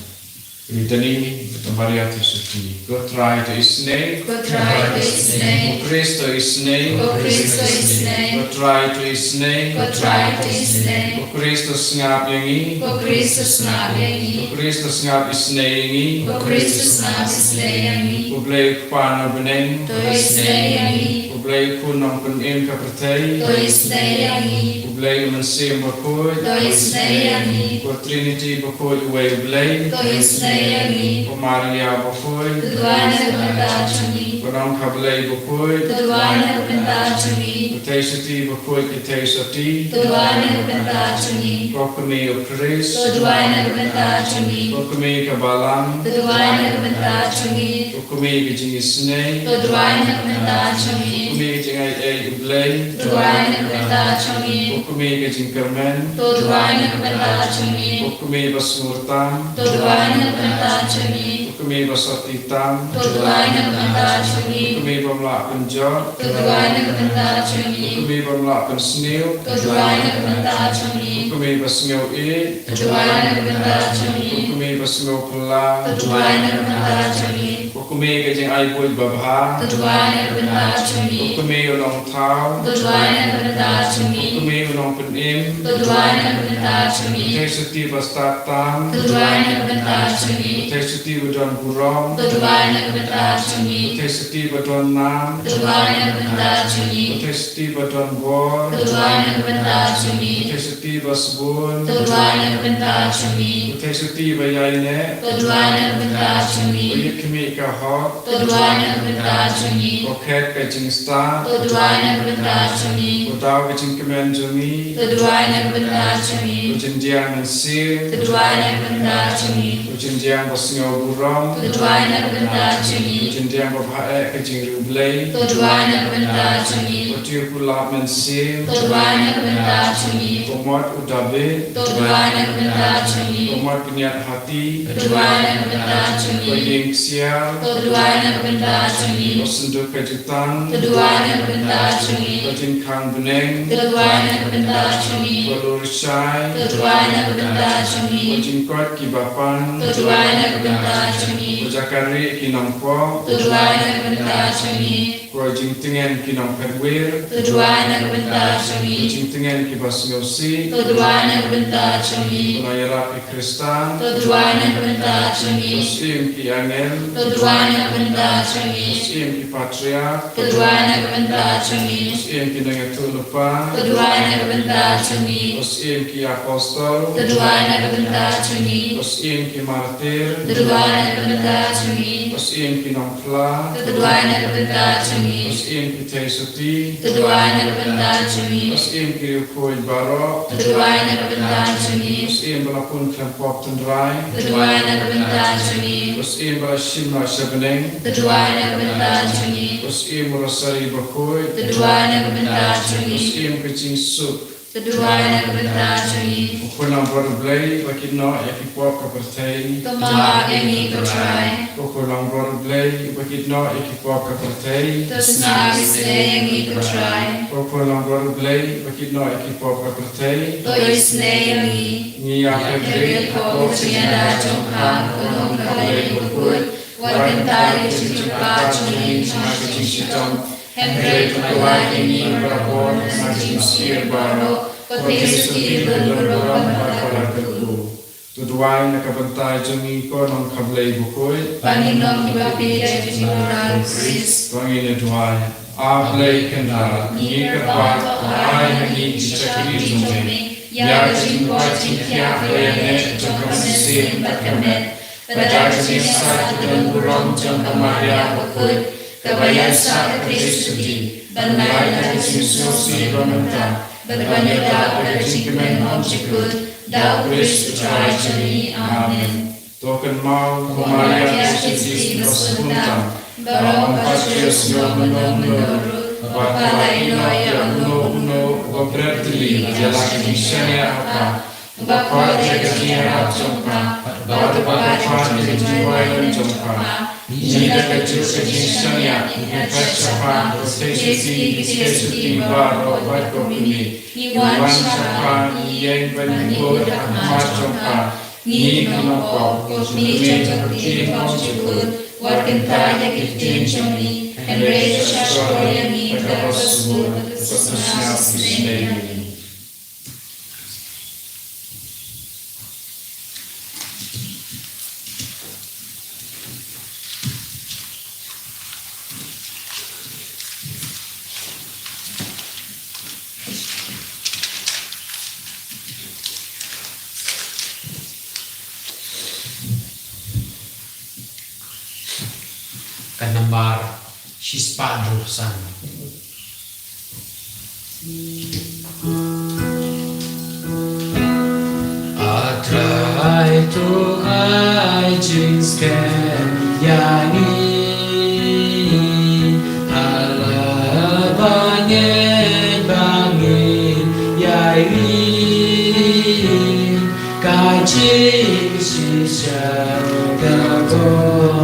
Litani, Mater Maria, to sngewbha. Ko Trai to isynei. Ko Trai to isynei. Ko Khrist to isynei. Ko Khrist to isynei. Ko Trai to isynei. Ko Trai to isynei. Ko Khrist to sngap ïa ngi. Ko Khrist to sngap ïa ngi. Ko Khrist to sngap isynei ïa ngi. Ko Khrist to sngap isynei ïa ngi. U Blei u Kpa nongpynim to isynei ïa ngi. U Blei u Khun nongpynim ka pyrthei to isynei ïa ngi. U Blei u Mynsiem Bakhuid to isynei ïa ngi. Ko Trinity bakhuid uwei u Blei to isynei ïa ngi. Ko Maria bakhuid to duwai na ka bynta jong ngi. Ko Nongkha Blei bakhuid to duwai na ka bynta jong ngi. Ko Theisotti bakhuid ki Theisotti to duwai na ka bynta jong ngi. Ko Kmie u Khrist to duwai na ka bynta jong ngi. Ko Kmie ka Balang to duwai na ka bynta jong ngi. Ko Kmie ka Jingisynei to duwai na ka bynta jong ngi. Ko Kmie ka Jingaiei u Blei to duwai na ka bynta jong ngi. Ko Kmie ka Jingkyrmen to duwai na ka bynta jong ngi. Ko Kmie ba Sngewrtam to duwai na ka bynta jong ngi. Ko kmie ba sati tam, to duwai na ka bynta jong ngi. Kmie bym lah pynjot, to duwai na ka bynta jong ngi. Kmie bym lah pynsniew, to duwai na ka bynta jong ngi. Kmie ba sngew ïeit, to duwai na ka bynta jong ngi. Kmie ba sngew phylla, to duwai na ka bynta jong ngi. Kmie ka jingai buit babha, to duwai na ka bynta jong ngi. Kmie u nongthaw, to duwai na ka bynta jong ngi. Kmie u nongpynim, to duwai na ka bynta jong ngi. Thei suti ba stad tam, to duwai na ka bynta jong ngi. Thei suti ba don burom, to duwai na ka bynta jong ngi. Thei suti ba don nam, to duwai na ka bynta jong ngi. Thei suti ba don bor, to duwai na ka bynta jong ngi. Thei suti ba sbun, to duwai na ka bynta jong ngi. Thei suti ba ïaineh, to duwai na ka bynta jong ngi. Ïit khmih ka hok, to duwai na ka bynta jong ngi. Khet ka jingstad, to duwai na ka bynta jong ngi. Daw ka jingkmen jong ngi, to duwai na ka bynta jong ngi. Ka jingdiang mynsiem, to duwai na ka bynta jong ngi. Ka jingdiang ba sngew burom, to duwai na ka bynta jong ngi. Ka jingdiang ba bha eh ka jingriewblei, to duwai na ka bynta jong ngi. Ka jingpulap mynsiem, to duwai na ka bynta jong ngi. Ka mot u David, to duwai na ka bynta jong ngi. Ka mot pynïaid hati, to duwai na ka bynta jong ngi. Ka ïing ksiar, to duwai na ka bynta jong ngi. Ka synduk ka jutang, to duwai na ka bynta jong ngi. Ka jingkhang bneng, to duwai na ka bynta jong ngi. Ka lurshai, to duwai na ka bynta jong ngi. Ka jingkoit kiba pang, to duwai na ka bynta jong ngi. Ka jaka rieh ki nongpop, to duwai na ka bynta jong ngi. Ka jingtngen ki nongphetwir, to duwai na ka bynta jong ngi. Ka jingtngen kiba sngewsih, to duwai na ka bynta jong ngi. Ka nongïarap ki khristan, to duwai na ka bynta jong ngi. Ka siem ki angel, to duwai na ka bynta jong ngi. Ka siem ki patriarch, to duwai na ka bynta jong ngi. Ka siem ki nongïathuhlypa, to duwai na ka bynta jong ngi. Ka siem ki apostol, to duwai na ka bynta jong ngi. Ka siem ki martir, to duwai na ka bynta jong ngi. Ka siem ki nongphla, to duwai na ka bynta jong ngi. Ka siem ki theisotti, to duwai na ka bynta jong ngi. Ka siem ki riewkhuid baroh, to duwai na ka bynta jong ngi. Ka siem ba la pun khlem pop tynrai, to duwai na ka bynta jong ngi. Ka siem ba la shim noh sha bneng, to duwai na ka bynta jong ngi. Ka siem u rosari bakhuid, to duwai na ka bynta jong ngi. Ka siem ka jingsuk, to duwai na ka bynta jong ngi. Ko Khun langbrot U Blei, ba kit noh ïa ki pop ka pyrthei, to map ïa ngi ko Trai. Ko Khun langbrot U Blei, ba kit noh ïa ki pop ka pyrthei, to sngap isynei ïa ngi ko Trai. Ko Khun langbrot U Blei, ba kit noh ïa ki pop ka pyrthei, to isynei ïa ngi. Ngi ïakyrkieh ha ka jingïada jong ka, ko Nongkha Blei bakhuid, wat kyntait ïa ka jingjyrpat jong ngi na ka jingshitom, hynrei to kawai ïa ngi barabor na ka jingsheptieng baroh. Ko theisotti ba don burom ha ka lad kyrkhu, to duwai na ka bynta jong ngi ko Nongkha Blei bakhuid, ba ngin long kiba peit ïa ka jingduwai u Khrist. To ngin ïa duwai. A Blei Kynrad, ngi kyrpad, to ai ha ngi ki shakri jong me ïa ka jingkoit jingkhiah ba ïaineh jong ka mynsiem bad ka met, bad da ka jingïasaid badonburom jong ka Maria bakhuid, kaba ïaisah ka theisotti, ban lait na ka jingsngewsih ba mynta, bad ban ïada bad ka jingkmen ym jukut, da U Khrist U Trai jong ngi. Amen. To kynmaw, ko Maria ka Jisu ba sngewbha, ba ym pat ju sngew mynno mynno ruh ba ka la ïehnoh ïa uno uno uba bret tylli ïa la ka jingshaniah ha ka, uba khot ïa ka jingïarap jong ka, bad uba khot ïa ka jingduwai jong ka. Ngi da kajuh ka jingshaniah ngi phet shaphang ka theisotti, ki theisotti baroh bad ko kmie. Ngi wan shaphang, ngi ïeng ban ïakut ha khmat jong ka. Ngi ki nongpop, ko kmie jong ka ktien ym jukut, wat kyntait ïa ki ktien jong ngi, hynrei to shahshkor ïa ngi da kaba sbun, da ka sngap isynei ïa ngi. Ka nambar shispah hynriewphew san. A Trai to ai jingskhem ïa ngi, ha kaba ngeit ba ngin ïai ri ka jingshisha kaba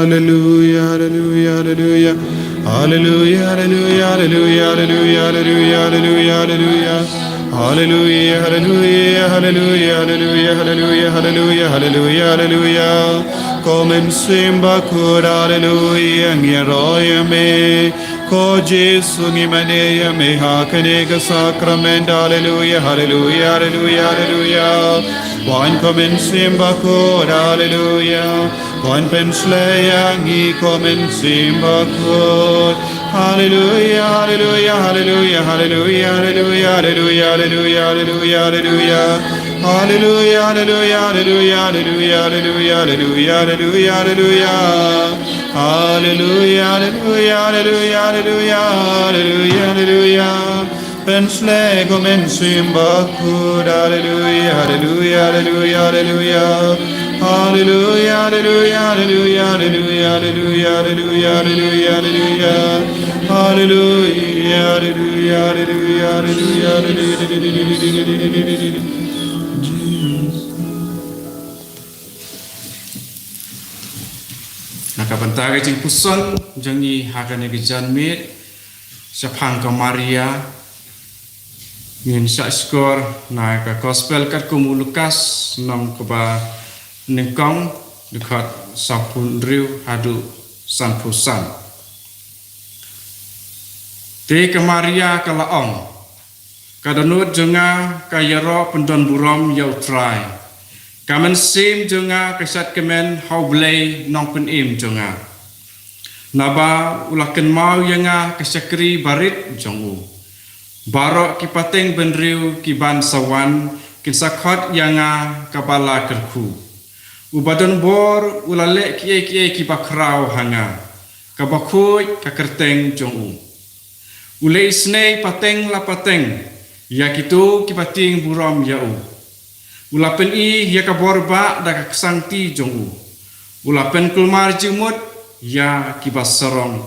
Hallelujah, hallelujah, hallelujah. Hallelujah, hallelujah, hallelujah, hallelujah, hallelujah, hallelujah, hallelujah. Hallelujah, hallelujah, hallelujah, hallelujah, hallelujah, hallelujah, hallelujah, hallelujah. Ko Mynsiem Bakhuid, hallelujah, ngi ïaroh ïa me. Ko Jisu ngi mane ïa me ha kane ka sakrament, hallelujah, hallelujah, hallelujah, hallelujah. Wan ko Mynsiem Bakhuid, hallelujah. Wan pynshlei ïa ngi ko Mynsiem Bakhuid. Hallelujah, hallelujah, hallelujah, hallelujah, hallelujah, hallelujah, hallelujah, hallelujah, hallelujah. Hallelujah, hallelujah, hallelujah, hallelujah, hallelujah, hallelujah, hallelujah. Hallelujah, hallelujah, hallelujah, hallelujah, hallelujah, hallelujah. Pynshlei ko Mynsiem Bakhuid, hallelujah, hallelujah, hallelujah, hallelujah. Hallelujah, hallelujah, hallelujah, hallelujah, hallelujah, hallelujah, hallelujah. Hallelujah, hallelujah, hallelujah, hallelujah, hallelujah. Na ka bynta ka jingpuson jong ngi ha kane ka janmiet shaphang ka Maria, ngin shah shkor na ka Gospel katkum u Lukas, lynnong kaba nyngkong, dkhot sawphew hynriew haduh sanphew san. Te ka Maria ka la ong, ka dohnud jong nga ka ïaroh pyndonburom ïa U Trai. Ka mynsiem jong nga ka shad kmen ha U Blei Nongpynim jong nga, naba u la kynmaw ïa nga ka shakri barit jong u. Baroh ki pateng bynriew ki ban sa wan kin sa khot ïa nga kaba la kyrkhu. Uba don bor u la leh kiei kiei kiba khraw ha nga, kaba khuid ka kyrteng jong u. U la isynei pateng la pateng ïa kito kiba tieng burom ïa u. U la pyni ïa ka bor bah da ka ksangti jong u. U la pynkulmar jingmut ïa kiba sarong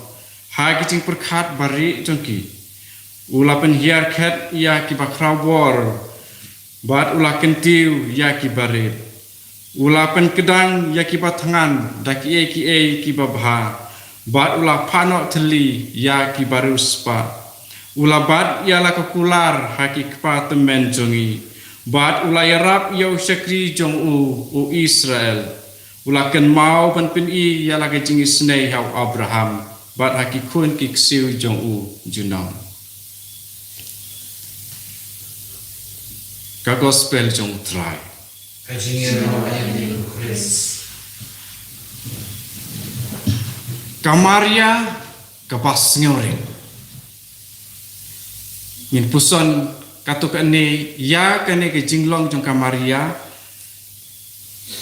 ha ki jingpyrkhat barieh jong ki. U la pynhiar khet ïa kiba khraw bor, bad u la kyntiew ïa kiba rit. U la pynkdang ïa kiba thngan da kiei kiei kiba bha, bad u la phah noh thylli ïa kiba riewspah. U la bat ïa la ka kular ha ki kpa tymmen jong ngi, bad u la ïarap ïa u shakri jong u, u Israel. U la kynmaw ban pyni ïa la ka jingisynei ha u Abraham bad ha ki khun ki ksiew jong u junom. Ka Gospel jong U Trai. Ka jingïaroh ïa ngi, ko Khrist. Ka Maria kaba sngewrit. Ngin puson katto katne ïa kane ka jinglong jong ka Maria,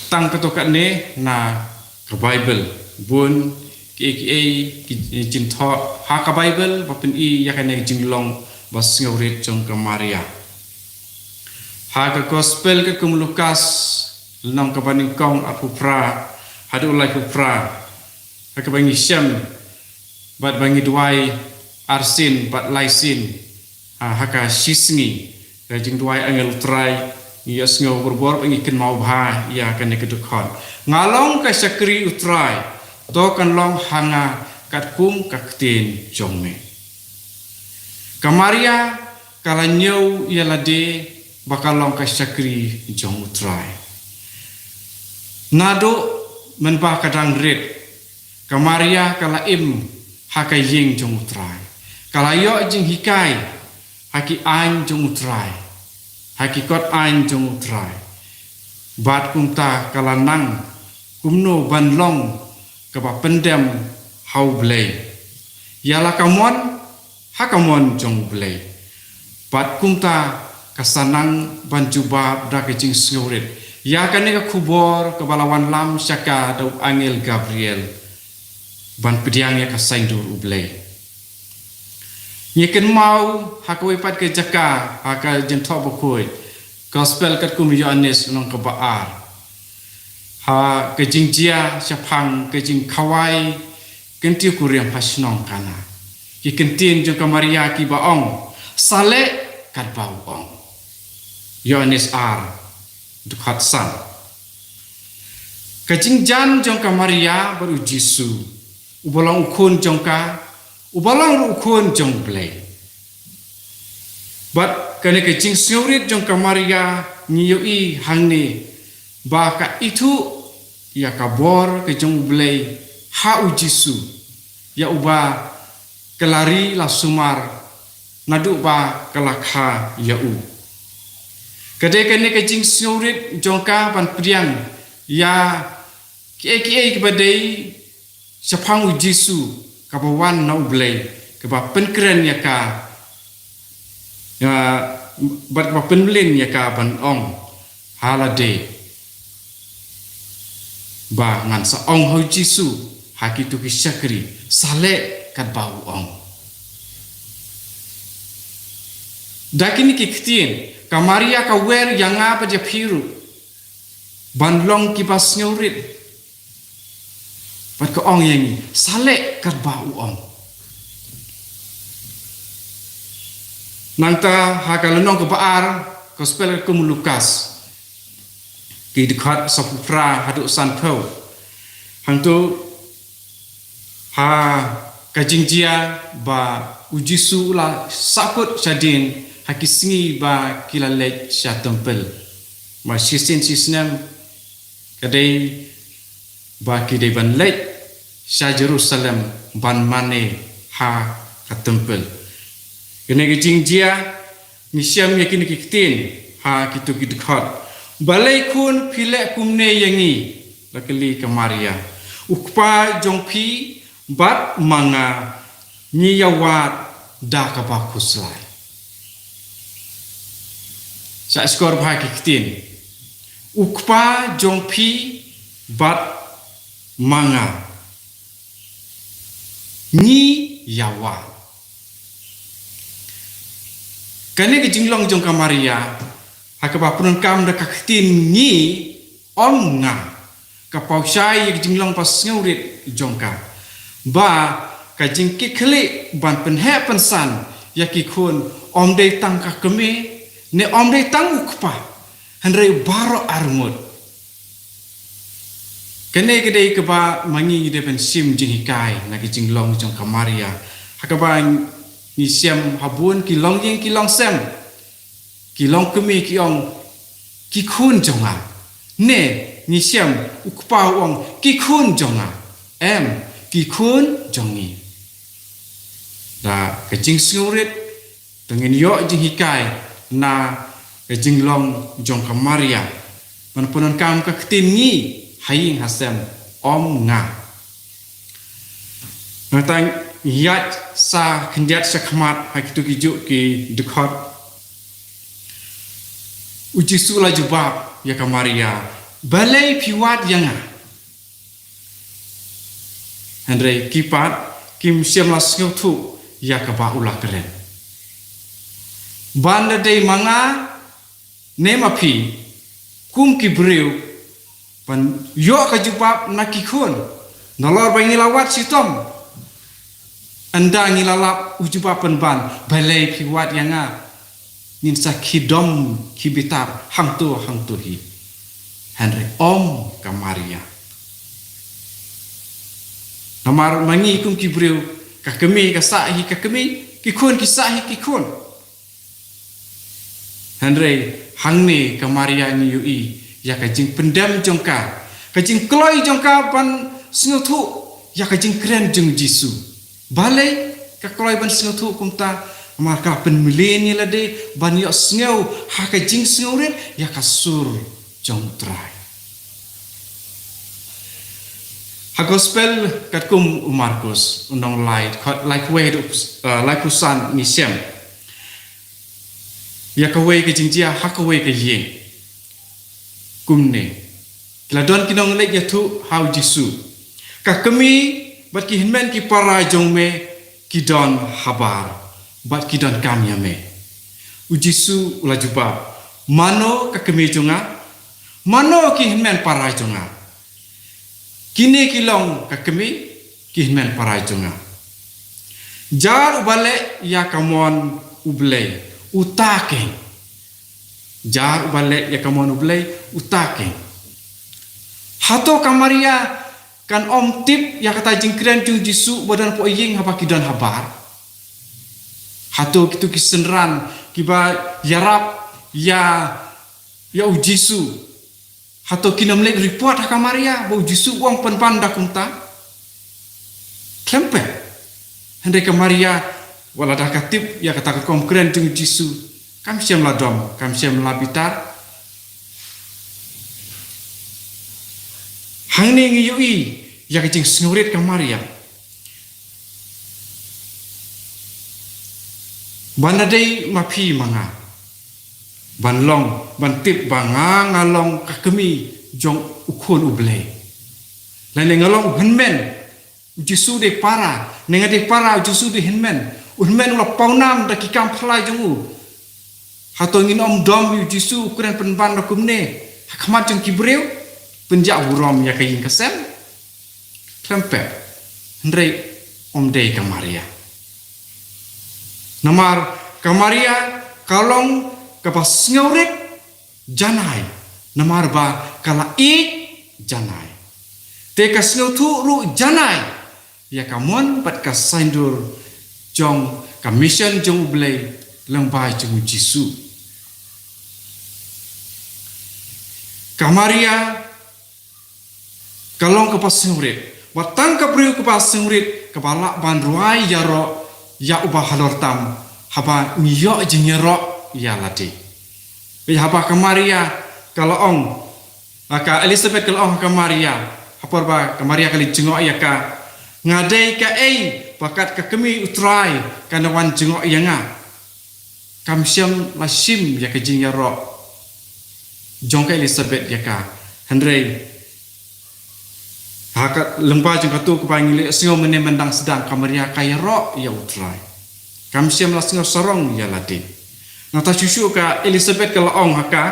tang katto katne na ka Baibl. Bun kiei kiei ki jingthoh ha ka Baibl ba pyni ïa kane ka jinglong ba sngewrit jong ka Maria. Ha ka Gospel katkum u Lukas, lynnong kaba nyngkong, arphew phra haduh laiphew phra, ha kaba ngi shem bad ba ngi duwai arsien bad laisien, ha, ha ka shisngi, ka jingduwai angel U Trai, ngi ïohsngew barabor bad ngi kynmaw bha ïa kane ka dkhot: Nga long ka shakri U Trai, to kan long ha nga katkum ka ktien jong me. Ka Maria ka la ñiew ïa lade ba ka long ka shakri jong U Trai. Naduh mynba ka dang rit, ka Maria ka la im ha ka ïing jong U Trai. Ka la ïoh jinghikai ha ki aiñ jong U Trai, ha ki kot aiñ jong U Trai. Bad kumta ka la nang kumno ban long kaba pyndem ha U Blei, ïa la ka mon ha ka mon jong U Blei. Bad kumta ka sa nang ban jubab da ka jingsngewrit ïa kane ka khubor kaba la wanlam sha ka da u angel Gabriel ban pdiang ïa ka saiñdur U Blei. Ngi kynmaw ha kawei pat ka jaka ha ka Jingthoh Bakhuid, Gospel katkum u Ïoannis lynnong kaba ar, ha ka jingjia shaphang ka jingkhawai kyntiew kurim ha shnong Kana. Ki kyntien jong ka Maria kiba ong, "Sa leh katba u ong." Ïoannis ar, dkhot san. Ka jingjan jong ka Maria bad U Jisu, uba long u khun jong ka, uba long ruh u khun jong U Blei. Bad kane ka jingsngewrit jong ka Maria ngi ïohi hangne ba ka ithuh ïa ka bor ka jong U Blei ha U Jisu, ïa uba ka la ri la sumar naduh ba ka la kha ïa u. Ka dei kane ka jingsngewrit jong ka ban pdiang ïa kiei kiei kiba dei shaphang U Jisu kaba wan na U Blei, kaba pynkren ïa ka, ïa, bad kaba pynmlien ïa ka ban ong ha lade ba ngan sa ong ha U Jisu, ha kito ki shakri, "Sa leh katba u ong." Da kine ki ktien, ka Maria ka wer ïa nga bad ïa phi ruh ban long kiba sngewrit. Bad ka ong ïa ngi, "Sa leh katba u ong." Nangta ha ka lynnong kaba ar, Gospel katkum u Lukas, ki dkhot sawphew phra haduh sanphew. Hangto ha ka jingjia ba U Jisu u la sahkut shadien ha ki sngi ba ki la leit sha templ. Ba shisien shisnem ka dei ba ki dei ban leit sha Jerusalem ban mane ha ka templ. Kane ka jingjia ngi shem ïa kine ki ktien ha kito ki dkhot. "Balei khun phi leh kumne ïa ngi?" la kylli ka Maria. "U kpa jong phi bad ma nga ngi ïawad da kaba khuslai." Sa skhor bha ki ktien. "U kpa jong phi bad ma nga ngi ïawad." Kane ka jinglong jong ka Maria, ha kaba pyndonkam da ka ktien ngi, ym nga, ka pynshai ïa ka jinglong ba sngewrit jong ka. Ba ka jingkitkhlieh ban pynheh pynsan ïa ki khun ym dei tang ka kmie, ne ym dei tang u kpa, hynrei baroh arngut. Kane ka dei kaba ma ngi ngi dei ban shim jinghikai na ka jinglong jong ka Maria. Ha kaba ngi shem ha bun ki longïing ki longsem, ki longkmie ki ong, "Ki khun jong nga." Ne ngi shem u kpa u ong, "Ki khun jong nga." Em, "Ki khun jong ngi." Da ka jingsngewrit, to ngin ïoh jinghikai na ka jinglong jong ka Maria. Ban pyndonkam ka ktien ngi ha ïing ha sem, ym nga. Nangta ïaid sa khyndiat sha khmat ha kito ki juh ki dkhot. U Jisu u la jubab ïa ka Maria, "Balei phi wad ïa nga?" Hynrei ki pat kim shym la sngewthuh ïa kaba u la kren. Ban da dei ma nga ne ma phi, kum ki briew, ban ïoh ka jubab na ki khun. Nalor ba ngi la wad shitom, ynda ngi la lap u jubab pynban, "Balei phi wad ïa nga?" Ngin sa khie dom khie bitar hangto hangto hi. Hynrei ym ka Maria. Namar ma ngi kum ki briew, ka kmie ka sah hi ka kmie, ki khun ki sah hi ki khun. Hynrei Hangne ka Maria ngi ïohi ïa ka jingpyndem jong ka, ka jingkloi jong ka ban sngewthuh ïa ka jingkren jong Jisu. Balei ka kloi ban sngewthuh kumta? Namar ka pynmlien ïa lade ban ïohsngew ha ka jingsngewrit ïa ka sur jong U Trai. Ha Gospel katkum u Markus, u nonglai, khat lai kawei, uh, lai kusan ngi shem ïa kawei ka jingjia ha kawei ka ïing. Kumne, ki la don ki nongleit ïathuh ha u Jisu, ka kmie bad ki hynmen ki para jong me ki don habar bad ki don kam ïa me. U Jisu u la jubab, mano ka kmie jong nga? Mano ki hynmen para jong nga? Kine ki long ka kmie, ki hynmen para jong nga. Jar uba leh ïa ka mon U Blei, uta keiñ. Jar uba leh ïa ka mon U Blei, uta keiñ. Hato ka Maria kan ym tip ïa kata jingkren jong Jisu ba don hapoh ïing haba ki don habar? Hato kito ki synran kiba ïarap ïa, ïa u Jisu, hato kin ym leit report ha ka Maria ba u Jisu u ong pynban da kumta? Khlem pep. Hynrei ka Maria, wat la da ka tip ïa kata ka rukom kren jong u Jisu, kam shym la dom, kam shym la bitar. Hangne ngi ïohi ïa ka jingsngewrit ka Maria. Ban da dei ma phi ma nga ban long, ban tip ba nga, nga long ka kmie jong u Khun U Blei. Lane nga long u hynmen, u Jisu dei para, ne nga dei para, u Jisu dei hynmen. U hynmen u la pawnam da ki kam phylla jong u. Hato ngin ym dom ïa u Jisu u kren pynban da kumne ha khmat jong ki briew, pynjah burom ïa ka ïing ka sem? Khlem pep. Hynrei ym dei ka Maria. Namar ka Maria ka long kaba sngewrit janai, namar ba ka la ïeit janai. Te ka sngewthuh ruh janai ïa ka mon bad ka saiñdur jong ka mission jong U Blei lyngba jong u Jisu. Ka Maria ka long kaba sngewrit, wat tang ka briew kaba sngewrit kaba lah ban rwai ïaroh ïa uba halor tam, haba ngi ïoh jingïaroh ïa lade. Bad haba ka Maria ka la ong, ha ka Elizabeth ka la ong ha ka Maria, ha por ba ka Maria ka la jngoh ïa ka, nga dei kaei ba kat ka kmie U Trai kan wan jngoh ïa nga? Kam shym la shim ïa ka jingïaroh jong ka Elizabeth ïa ka. Hynrei ha ka lyngba jong kato kaba ngi la sngew mynne mynta sdang, ka Maria ka ïaroh ïa U Trai. Kam shym la sngew sarong ïa lade. Nangta shuh shuh ka Elizabeth ka la ong ha ka,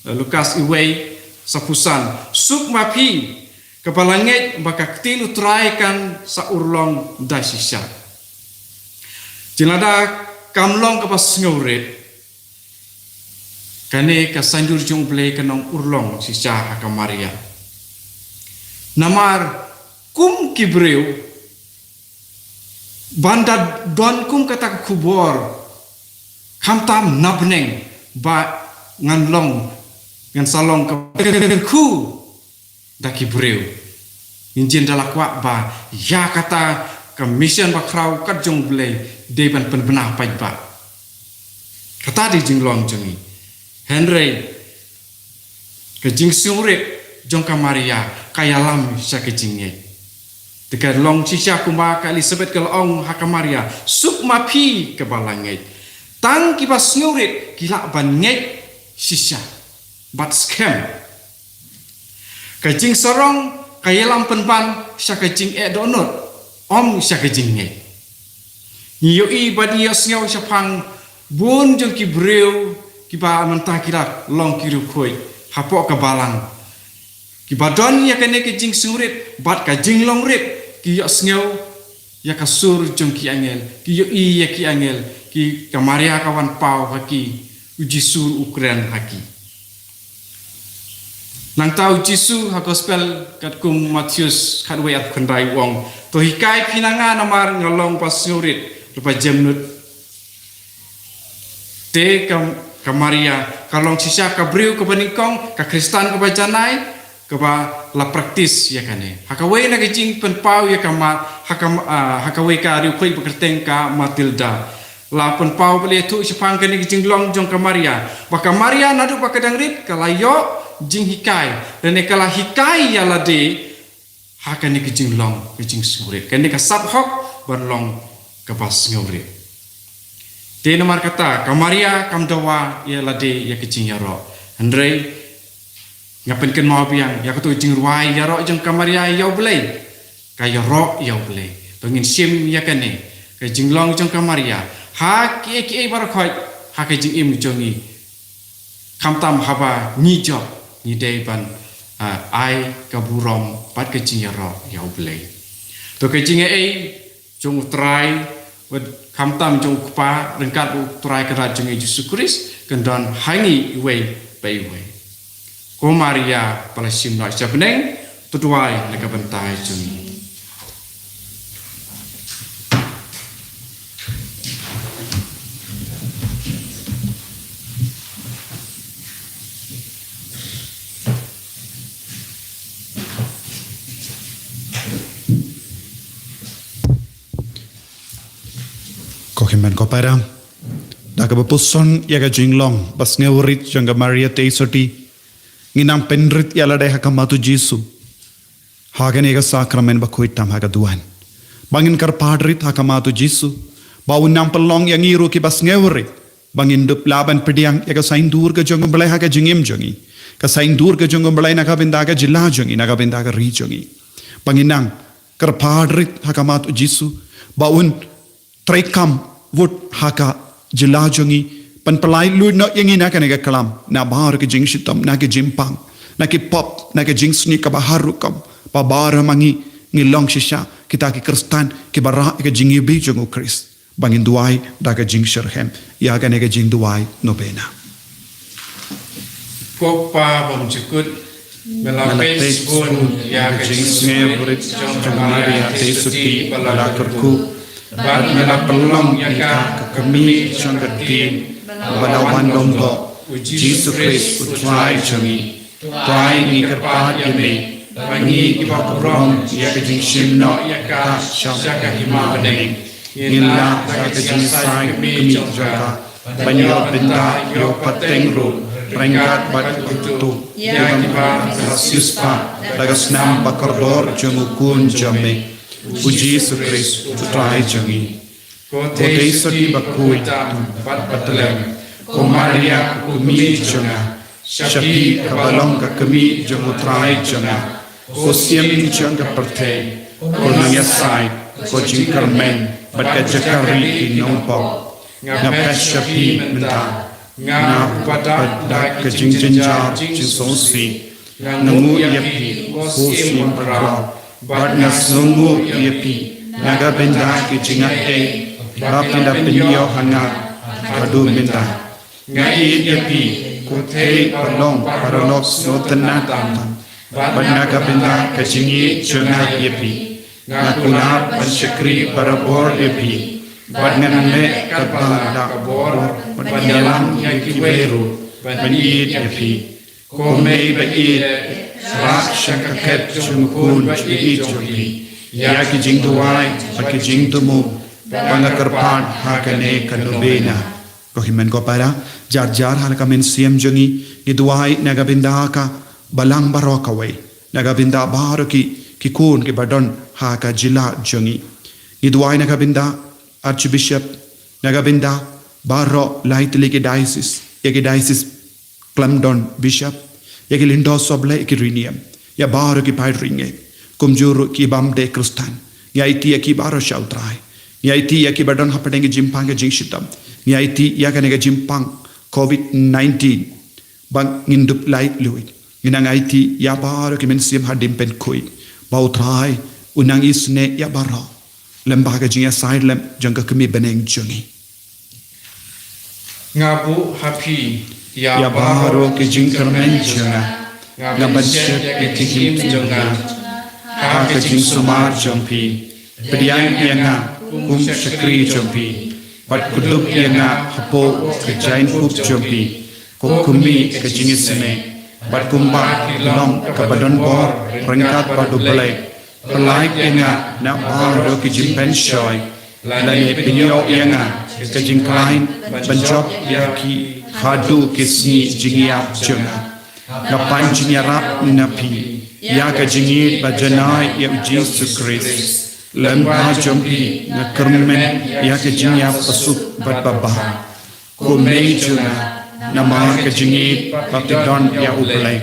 eh, Lukas wei, saphew san, suk ma phi kaba la ngeit ba ka ktien U Trai kan sa urlong da shisha. Te lada kam long kaba sngewrit, kane ka saiñdur jong U Blei kan ym urlong shisha ha ka Maria. Namar kum ki briew, ban da don kum kata ka khubor, khamtam na bneng ba ngan long, ngan sa long ka kyrkhu da ki briew. Ngin jin da la kwah ba ïa kata ka mission bakhraw kat jong U Blei dei ban pynbna paidbah. Kata dei jinglong jong ngi. Hynrei ka jingsngewrit jong ka Maria ka ïalam sha ka jingngeit. Te ka long shisha kumba ka Elizabeth ka la ong ha ka Maria, suk ma phi kaba la ngeit. Tang kiba sngewrit ki lah ban ngeit shisha bad skhem. Ka jingsarong ka ïalam pynban sha ka jingeh dohnud, ym sha ka jingngeit. Ngi ïohi bad ngi ïohsngew shaphang bun jong ki briew kiba mynta ki la long ki riewkhuid hapoh ka balang, kiba don ïa kane ka jingsngewrit bad ka jinglongrit, ki ïohsngew ïa ka sur jong ki angel, ki ïohi ïa ki angel, ki, ka Maria ka wan paw ha ki, u Jisu u kren ha ki. Nangta u Jisu ha Gospel katkum Mathaios khatwei arphew khyndai u ong, to hikai phi na nga namar nga long ba sngewrit, ba jemnud. Te ka, Ka Maria ka long shisha ka briew kaba nyngkong, ka Khristan kaba janai, kaba la praktis ïa kane. Ha kawei na ka jingpynpaw ïa ka ma-, ha ka ma-, ah, ha kawei ka riewkhuid ba kyrteng ka Matilda, la pynpaw ba la ïathuh shaphang kane ka jinglong jong ka Maria, ba ka Maria naduh ba ka dang rit ka la ïoh jinghikai, lane ka la hikai ïa lade ha kane ka jinglong ka jingsngewrit, kane ka sap hok ban long kaba sngewrit. Te namar kata ka Maria kam dawa ïa lade ïa ka jingïaroh. Hynrei nga pynkynmaw biang ïa kato jingrwai ïaroh jong ka Maria ïa U Blei. Ka ïaroh ïa U Blei. To ngin shim ïa kane ka jinglong jong ka Maria ha kiei kiei baroh khoit ha ka jingim jong ngi. Khamtam haba ngi jop, ngi dei ban, ah, ai ka burom bad ka jingïaroh ïa U Blei. To ka jingaiei jong U Trai, wat khamtam jong U Kpa, ryngkat U Trai Kynrad jong ngi Jisu Khrist, kan don ha ngi iwei pa iwei. Ko Maria, ba la shim noh sha bneng, to duwai na ka bynta jong ngi. Ko hynmen ko para, da kaba pyrshang ïa ka jinglong ba sngewrit jong ka Maria Theisotti, ngin nang pynrit ïa lade ha khmat U Jisu ha kane ka sakramen bakhuid tam ha ka duwan. Ba ngin kyrpad rit ha khmat U Jisu ba un nang pynlong ïa ngi ruh kiba sngewrit, ba ngin dup lah ban pdiang ïa ka saiñdur ka jong U Blei ha ka jingim jong ngi, ka saiñdur ka jong U Blei na ka bynta ka jylla jong ngi, na ka bynta ka ri jong ngi. Ba ngin nang kyrpad rit ha khmat U Jisu ba un treikam wut ha ka jylla jong ngi, ban pynlait luid noh ïa ngi na kane ka klam, na baroh ki jingshitom, na ki jingpang, na ki pop, na ki jingsniew kaba har rukom, ba baroh ma ngi ngi long shisha kita ki Khristan kiba rah ïa ka jingïabih jong U Khrist. Ba ngin duwai da ka jingshitrhem ïa kane ka jingduwai nobena. Ko Kpa bymjukut, me la peit bun ïa ka jingsngewrit jong ka Maria Theisotti ba la kyrkhu, bad me la pynlong ïa ka ka kmie jong ka ktien ba la wan longkot, U Jisu Khrist U Trai jong ngi. Trai, ngi kyrpad ïa me ba ngi kiba burom ïa ka jingshim noh ïa ka sha ka hima bneng, ngin lah da ka jingïasaid kmie jong ka ban ïoh bynta, ïoh pateng ruh ryngkat bad kito kiba la siewspah da ka snam ba kordor jong U Khun jong me, U Jisu Khrist U Trai jong ngi. Ko Theisotti bakhuid tam bad batlem, ko Maria ko kmie jong nga, sha phi kaba long ka kmie jong U Trai jong nga, ko Syiem jong ka pyrthei, ko Nongïasaid, ko jingkyrmen bad ka jaka ri ki nongpop, nga peit sha phi mynta. Nga, nga wat da ka jingjynjar jingsngewsih, nga nguh ïa phi ko Syiem baroh, bad nga sngewnguh ïa phi na ka bynta ki jingaiei ba phi la pynïoh ha nga haduh mynta. Nga ïeit ïa phi ko Thei ba long paralok sngewtynnad tam tam, bad na ka bynta ka jingïeit jong nga ïa phi, nga kular ban shakri barabor ïa phi, bad ngan leh katba lah ka bor ban ïalam ïa kiwei ruh ban ïeit ïa phi. Ko mei ba ïeit, rah sha ka khet jong U Khun ba ïeit jong phi ïa ki jingduwai bad ki jingthmu ba nga kyrpad ha kane ka nobena. Ko hynmen ko para, jar jar ha la ka mynsiem jong ngi, ngi duwai na ka bynta ka balang baroh kawei, na ka bynta baroh ki, ki khun kiba don ha ka jylla jong ngi. Ngi duwai na ka bynta Archbishop, na ka bynta baroh lai tylli ki diocese, ïa ki diocese khlem don bishop, ïa ki lyngdoh sohblei, ïa ki riewniam, ïa baroh ki paid riewngeit, kumjuh ruh ki bym dei Khristan. Ngi aiti ïa ki baroh sha U Trai. Ngi aiti ïa kiba don hapdeng ki jingpang ki jingshitom. Ngi aiti ïa kane ka jingpang covid nineteen ba ngin dup lait luid. Ngi nang aiti ïa baroh ki mynsiem hadien pynkhuid, ba U Trai un nang isynei ïa baroh lem bad ka jingïasaid lem jong ka Kmie bneng jong ngi. Nga buh ha phi ïa baroh ki jingkyrmen jong nga, nga pynshet ïa ka jingim jong nga ha ka jingsumar jong phi. Pdiang ïa nga kum shakri jong phi. bad kdup ïa nga hapoh ka jaiñkup jong phi, kum ka jingïaseng, bad kumba ki long kaba don bor ryngkat bad U Blei, pyllait ïa nga na baroh ki jingpynshoi, lane pynïoh ïa nga ka jingkhlaiñ ban jop ïa ki haduh ki sngi jingïap jong nga. Nga pan jingïarap na phi ïa ka jingïeit bad janai ïa U Jisu Khrist. Lem bad jong phi nga kyrmen ïa ka jingïap basuk bad babha. Ko mei jong nga, namar ka jingïeit ba phi don ïa U Blei,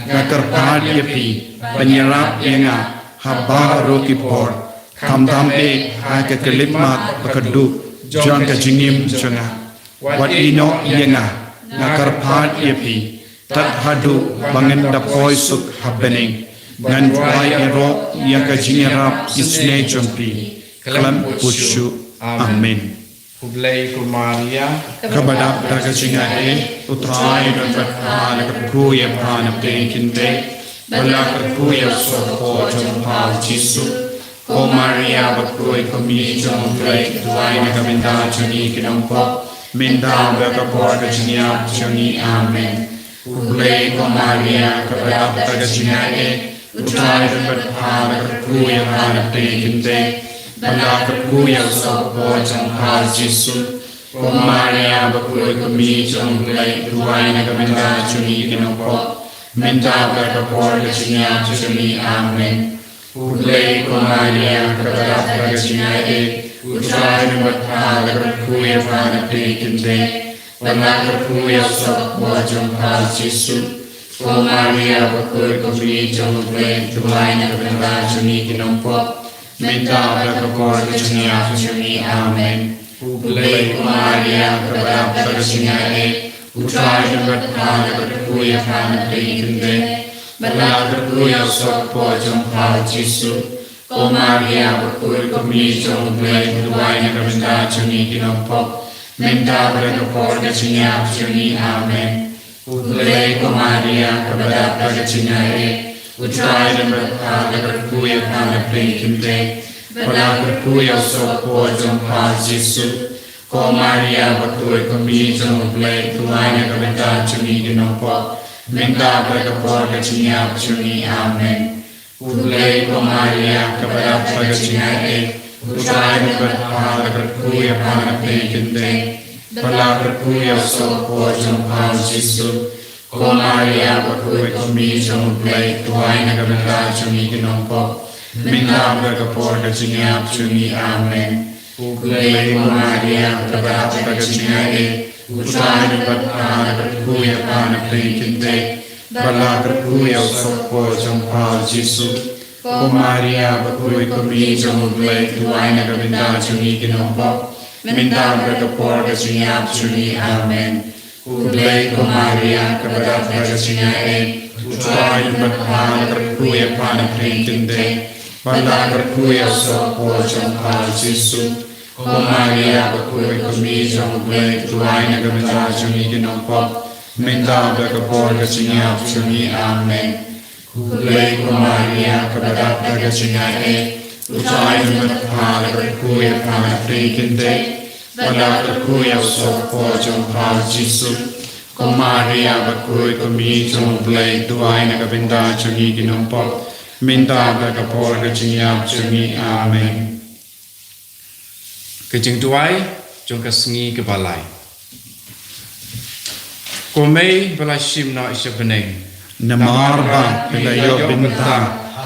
nga kyrpad ïa phi ban ïarap ïa nga ha baroh ki por, khamtam eh ha ka khyllipmat ba kyrduh jong ka jingim jong nga. Wat ïehnoh ïa nga, nga kyrpad ïa phi, tad haduh ba ngan da poi suk ha bneng. Ngan duwai ïaroh ïa ka jingïarap isynei jong phi khlem khuid shuh. Amen. Khublei ko Maria, kaba dap da ka jingaiei, U Trai u don bad pha, la kyrkhu ïa pha na pdeng ki kynthei, bad la kyrkhu ïa u soh ka por jong pha U Jisu. Ko Maria bakhuid, ko kmie jong U Blei, duwai na ka bynta jong ngi ki nongpop, mynta bad ha ka por ka jingïap jong ngi. Amen. Khublei ko Maria, kaba dap da ka jingaiei, U Trai u don bad pha, la kyrkhu ïa pha na pdeng ki kynthei, bad la kyrkhu ïa u soh ka por jong pha U Jisu. Ko Maria bakhuid, ko kmie jong U Blei, duwai na ka bynta jong ngi ki nongpop, mynta bad ha ka por ka jingïap jong ngi. Amen. Khublei ko Maria, kaba dap da ka jingaiei, U Trai u don bad pha, la kyrkhu ïa pha na pdeng ki kynthei, bad la kyrkhu ïa u soh ka por jong pha U Jisu. Ko Maria bakhuid, ko kmie jong U Blei, duwai na ka bynta jong ngi ki nongpop, mynta bad ha ka por ka jingïap jong ngi. Amen. Khublei ko Maria, kaba dap da ka jingaiei, U Trai u don bad pha, la kyrkhu ïa pha na pdeng ki kynthei, bad la kyrkhu ïa u soh ka por jong pha U Jisu. Ko Maria bakhuid, ko kmie jong U Blei, duwai na ka bynta jong ngi ki nongpop, mynta bad ha ka por ka jingïap jong ngi. Amen. Khublei ko Maria, kaba dap da ka jingaiei, U Trai u don bad pha, la kyrkhu ïa pha na pdeng ki kynthei, bad la kyrkhu ïa u soh ka por jong pha U Jisu. Ko Maria bakhuid, ko kmie jong U Blei, duwai na ka bynta jong ngi ki nongpop, mynta bad ha ka por ka jingïap jong ngi. Amen. Khublei ko Maria, kaba dap da ka jingaiei, U Trai u don bad pha, la kyrkhu ïa pha na pdeng ki kynthei, bad la kyrkhu ïa u soh ka por jong pha U Jisu. Ko Maria bakhuid, ko kmie jong U Blei, duwai na ka bynta jong ngi ki nongpop, mynta bad ha ka por ka jingïap jong ngi. Amen. Khublei ko Maria, kaba dap da ka jingaiei, U Trai u don bad pha, la kyrkhu ïa pha na pdeng ki kynthei, bad la kyrkhu ïa u soh ka por jong pha U Jisu. Ko Maria bakhuid, ko kmie jong U Blei, duwai na ka bynta jong ngi ki nongpop, mynta bad ha ka por ka jingïap jong ngi. Amen. Khublei ko Maria, kaba dap da ka jingaiei, U Trai u don bad pha, la kyrkhu ïa pha na pdeng ki kynthei, bad la kyrkhu ïa u soh ka por jong pha U Jisu. Ko Maria bakhuid, ko kmie jong U Blei, duwai na ka bynta jong ngi ki nongpop, mynta bad ha ka por ka jingïap jong ngi. Amen. Khublei ko Maria, kaba dap da ka jingaiei, U Trai u don bad pha, la kyrkhu ïa pha na pdeng ki kynthei, bad la kyrkhu ïa u soh ka por jong pha U Jisu. Ko Maria bakhuid, ko kmie jong U Blei, duwai na ka bynta jong ngi ki nongpop, mynta bad ha ka por ka jingïap jong ngi. Amen. Ka jingduwai jong ka sngi kaba lai. Ko Mei ba la shim noh sha bneng, namar ba phi la ïoh bynta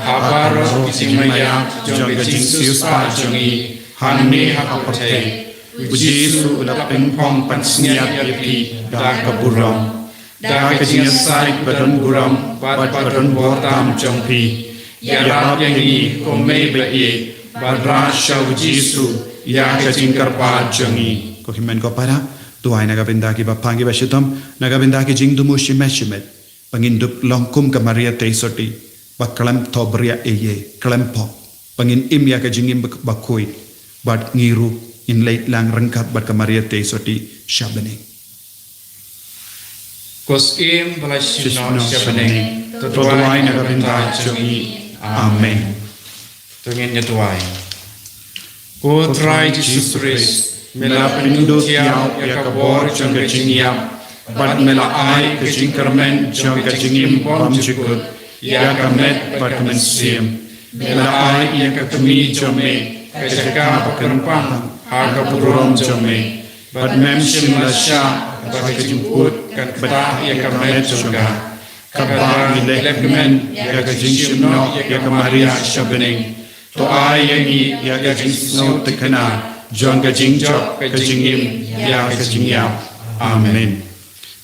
ha baroh ki jingmaiap jong ka jingsiewspah jong ngi hangne ha ka pyrthei. U Jisu u la pynphong pansngiat ïa phi da ka burom. Da ka jingïasaid ba don burom bad ba don bor tam jong phi, ïarap ïa ngi ko Mei ba ïeit, bad rah sha U Jisu ïa ka jingkyrpad jong ngi. Ko hynmen ko para, duwai na ka bynta kiba pang kiba shitom, na ka bynta ki jingthmu shimet shimet, ba ngin dup long kum ka Maria Theisotti, ba khlem thohbria ei ei, khlem pop, ba ngin im ïa ka jingim ba, bakhuid, bad ngi ruh ngin leit lang ryngkat bad ka Maria Theisotti sha bneng. Ko Syiem ba la shim noh sha bneng, to duwai na ka bynta jong ngi. Amen. To ngin ïa duwai. Ko Trai Jisu Khrist, Me la pynduh ïa ka bor jong ka jingïap, bad me la ai ka jingkyrmen jong ka jingim bymjukut ïa ka met bad ka mynsiem. Me la ai ïa ka kmie jong me ka jaka ba kyrpang ha ka burom jong me, bad mem shym la shah ba ka jingput kan ktah ïa ka met jong ka. Kaba ngi leh kmen ïa ka jingshim noh ïa ka Maria sha bneng, to ai ïa ngi ïa ka jingsngewtynnad jong ka jingjop ka jingim ïa ka jingïap. Amen.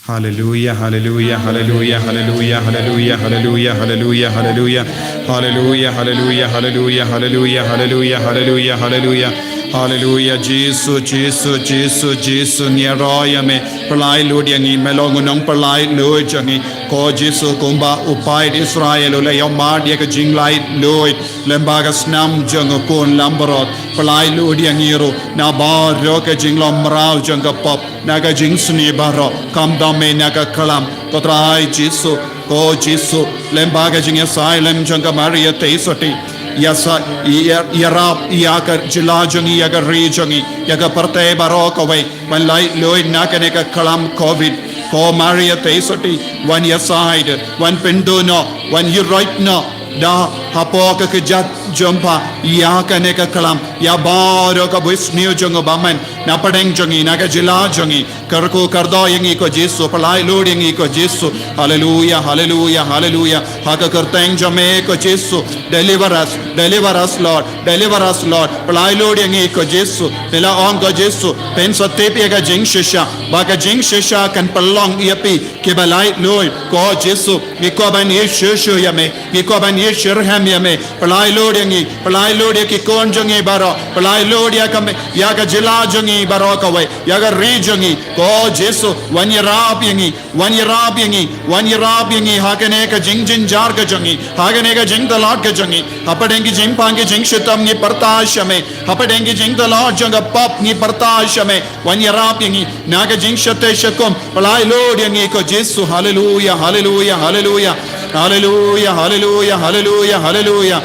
Haleluya, haleluya, haleluya, haleluya, haleluya, haleluya, haleluya, haleluya. Haleluya, haleluya, haleluya, haleluya, haleluya, haleluya, haleluya. Haleluya, Jisu, Jisu, Jisu, Jisu, ngi ïaroh ïa me, pynlait lut ïa ngi, me long u nongpynlait lut jong ngi. Ko Jisu, kumba u paid Israel u la ïohmad ïa ka jinglait lut lyngba ka snam jong u khun langbrot, pynlait lut ïa ngi ruh na baroh ka jinglong mraw jong ka pop, na ka jingsniew baroh, khamtam me na ka klam. Ko Trai Jisu, ko Jisu, lyngba ka jingïasaid lem jong ka Maria Theisotti, ïa sa, ïa, ïarap ïa ka jylla jong ngi, ïa ka ri jong ngi, ïa ka pyrthei baroh kawei, ban lait lut na kane ka klam covid. Ko Maria Theisotti, wan ïasaid, wan pynduh noh, wan ïuhroit noh da hapoh ka kjat jong pha ïa kane ka klam, ïa baroh ka bunsniew jong u bymman na pdeng jong ngi, na ka jylla jong ngi. Kyrkhu kyrdoh ïa ngi ko Jisu, pynlait lut ïa ngi ko Jisu. Haleluya, haleluya, haleluya. Ha ka kyrteng jong me ko Jisu, deliver us, deliver us Lord, deliver us Lord. Pynlait lut ïa ngi ko Jisu. Ngi la ong ko Jisu, phin sa tip ïa ka jingshisha, ba ka jingshisha kan pynlong ïa phi kiba lait lut. Ko Jisu, ngi kwah ban ïeit shuh shuh ïa me, ngi kwah ban ïeit shitrhem ïa me. Pynlait lut ïa ngi, pynlait lut ïa ki khun jong ngi baroh, pynlait lut ïa ka me, ïa ka jylla jong ngi baroh kawei, ïa ka ri jong ngi. Ko Jisu, wan ïarap ïa ngi, wan ïarap ïa ngi, wan ïarap ïa ngi ha kane ka jingjynjar ka jong ngi, ha kane ka jingtlot ka jong ngi. Hapdeng ki jingpang ki jingshitom ngi pyrta sha me, hapdeng ki jingtlot jong ka pop ngi pyrta sha me. Wan ïarap ïa ngi na ka jingshate shakum. Pynlait lut ïa ngi ko Jisu. Haleluya, haleluya, haleluya. Haleluya, haleluya, haleluya, haleluya.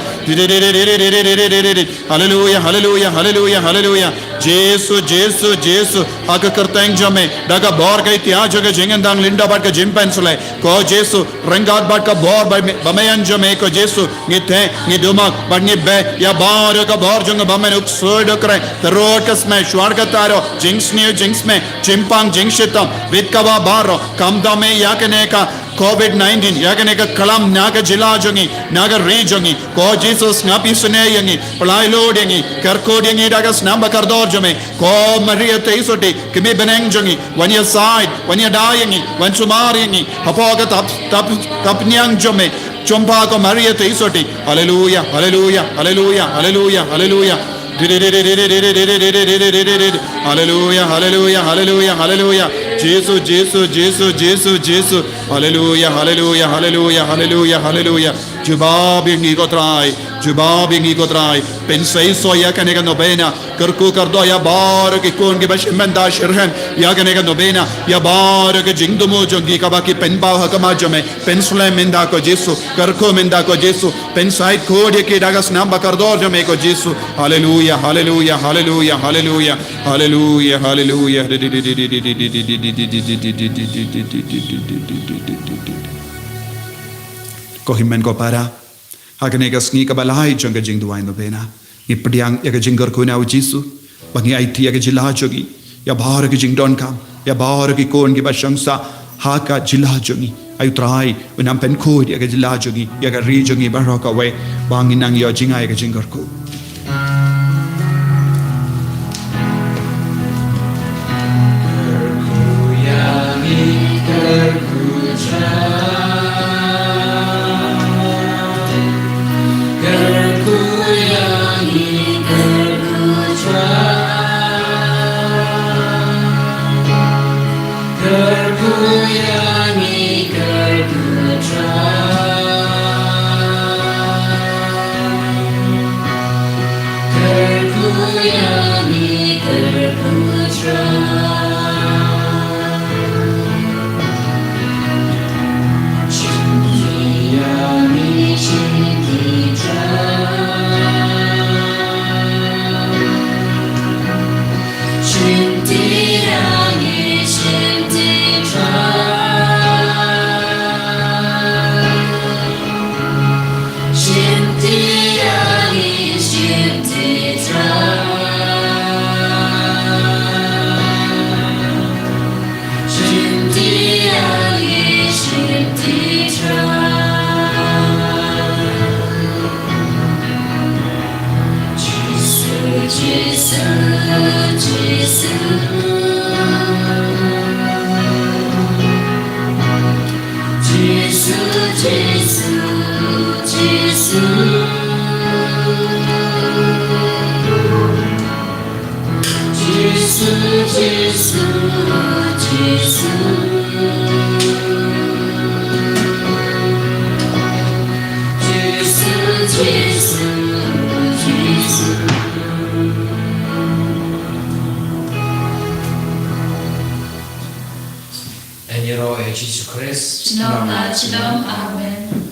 Haleluya, haleluya, haleluya, haleluya. Jisu, Jisu, Jisu. Ha ka kyrteng jong me, da ka bor ka ïtiar jong ka jingïadon lynda bad ka jingpynsleh, ko Jisu, ryngkat bad ka bor ba me, ba me ïan jong me ko Jisu, ngi theh, ngi dumak, bad ngi beh ïa baroh ka bor jong u bymman, u ksuid u kreh, ka rud ka smet, shuwa ka thaw, jingsniew jingsmet, jingpang jingshitom, bit kaba baroh. Khamtam me ïa kane ka covid nineteen, ïa kane ka klam na ka jylla jong ngi, na ka ri jong ngi. Ko Jisu, sngap isynei ïa ngi, pynlait lut ïa ngi, kyrkhu ïa ngi da ka snam ba kordor jong me. Ko Maria Theisotti, kmie bneng jong ngi, wan ïasaid, wan ïada ïa ngi, wan sumar ïa ngi hapoh ka tap, tap, tap niang jong me, jong pha ko Maria Theisotti. Haleluya, haleluya, haleluya, haleluya, haleluya. Haleluya, haleluya, haleluya, haleluya. Jisu, Jisu, Jisu, Jisu, Jisu. Haleluya, haleluya, haleluya, haleluya, haleluya. Jubab ïa ngi ko Trai, jubab ïa ngi ko Trai. Pynseisoh ïa kane ka novena. Kyrkhu kyrdoh ïa baroh ki khun kiba shim bynta shitrhem ïa kane ka novena, ïa baroh ka jingthmu jong ki kaba ki pynpaw ha khmat jong me. Pynslem mynta ko Jisu, kyrkhu mynta ko Jisu. Pynsaid khuid ïa ki da ka snam ba kordor jong me ko Jisu. Haleluya, haleluya, haleluya, haleluya. Haleluya, haleluya. Ko hynmen ko para, ha kane ka sngi kaba lai jong ka jingduwai novena, ngi pdiang ïa ka jingkyrkhu na u Jisu ba ngi aiti ïa ka jylla jong ngi, ïa baroh ki jingdonkam, ïa baroh ki khun kiba shong sah ha ka jylla jong ngi. Ai u Trai un nang pynkhuid ïa ka jylla jong ngi, ïa ka ri jong ngi baroh kawei, ba ngin nang ïoh jngai ïa ka jingkyrkhu. Yn ïaroh ïa Jisu Khrist. Junom la junom. Amen.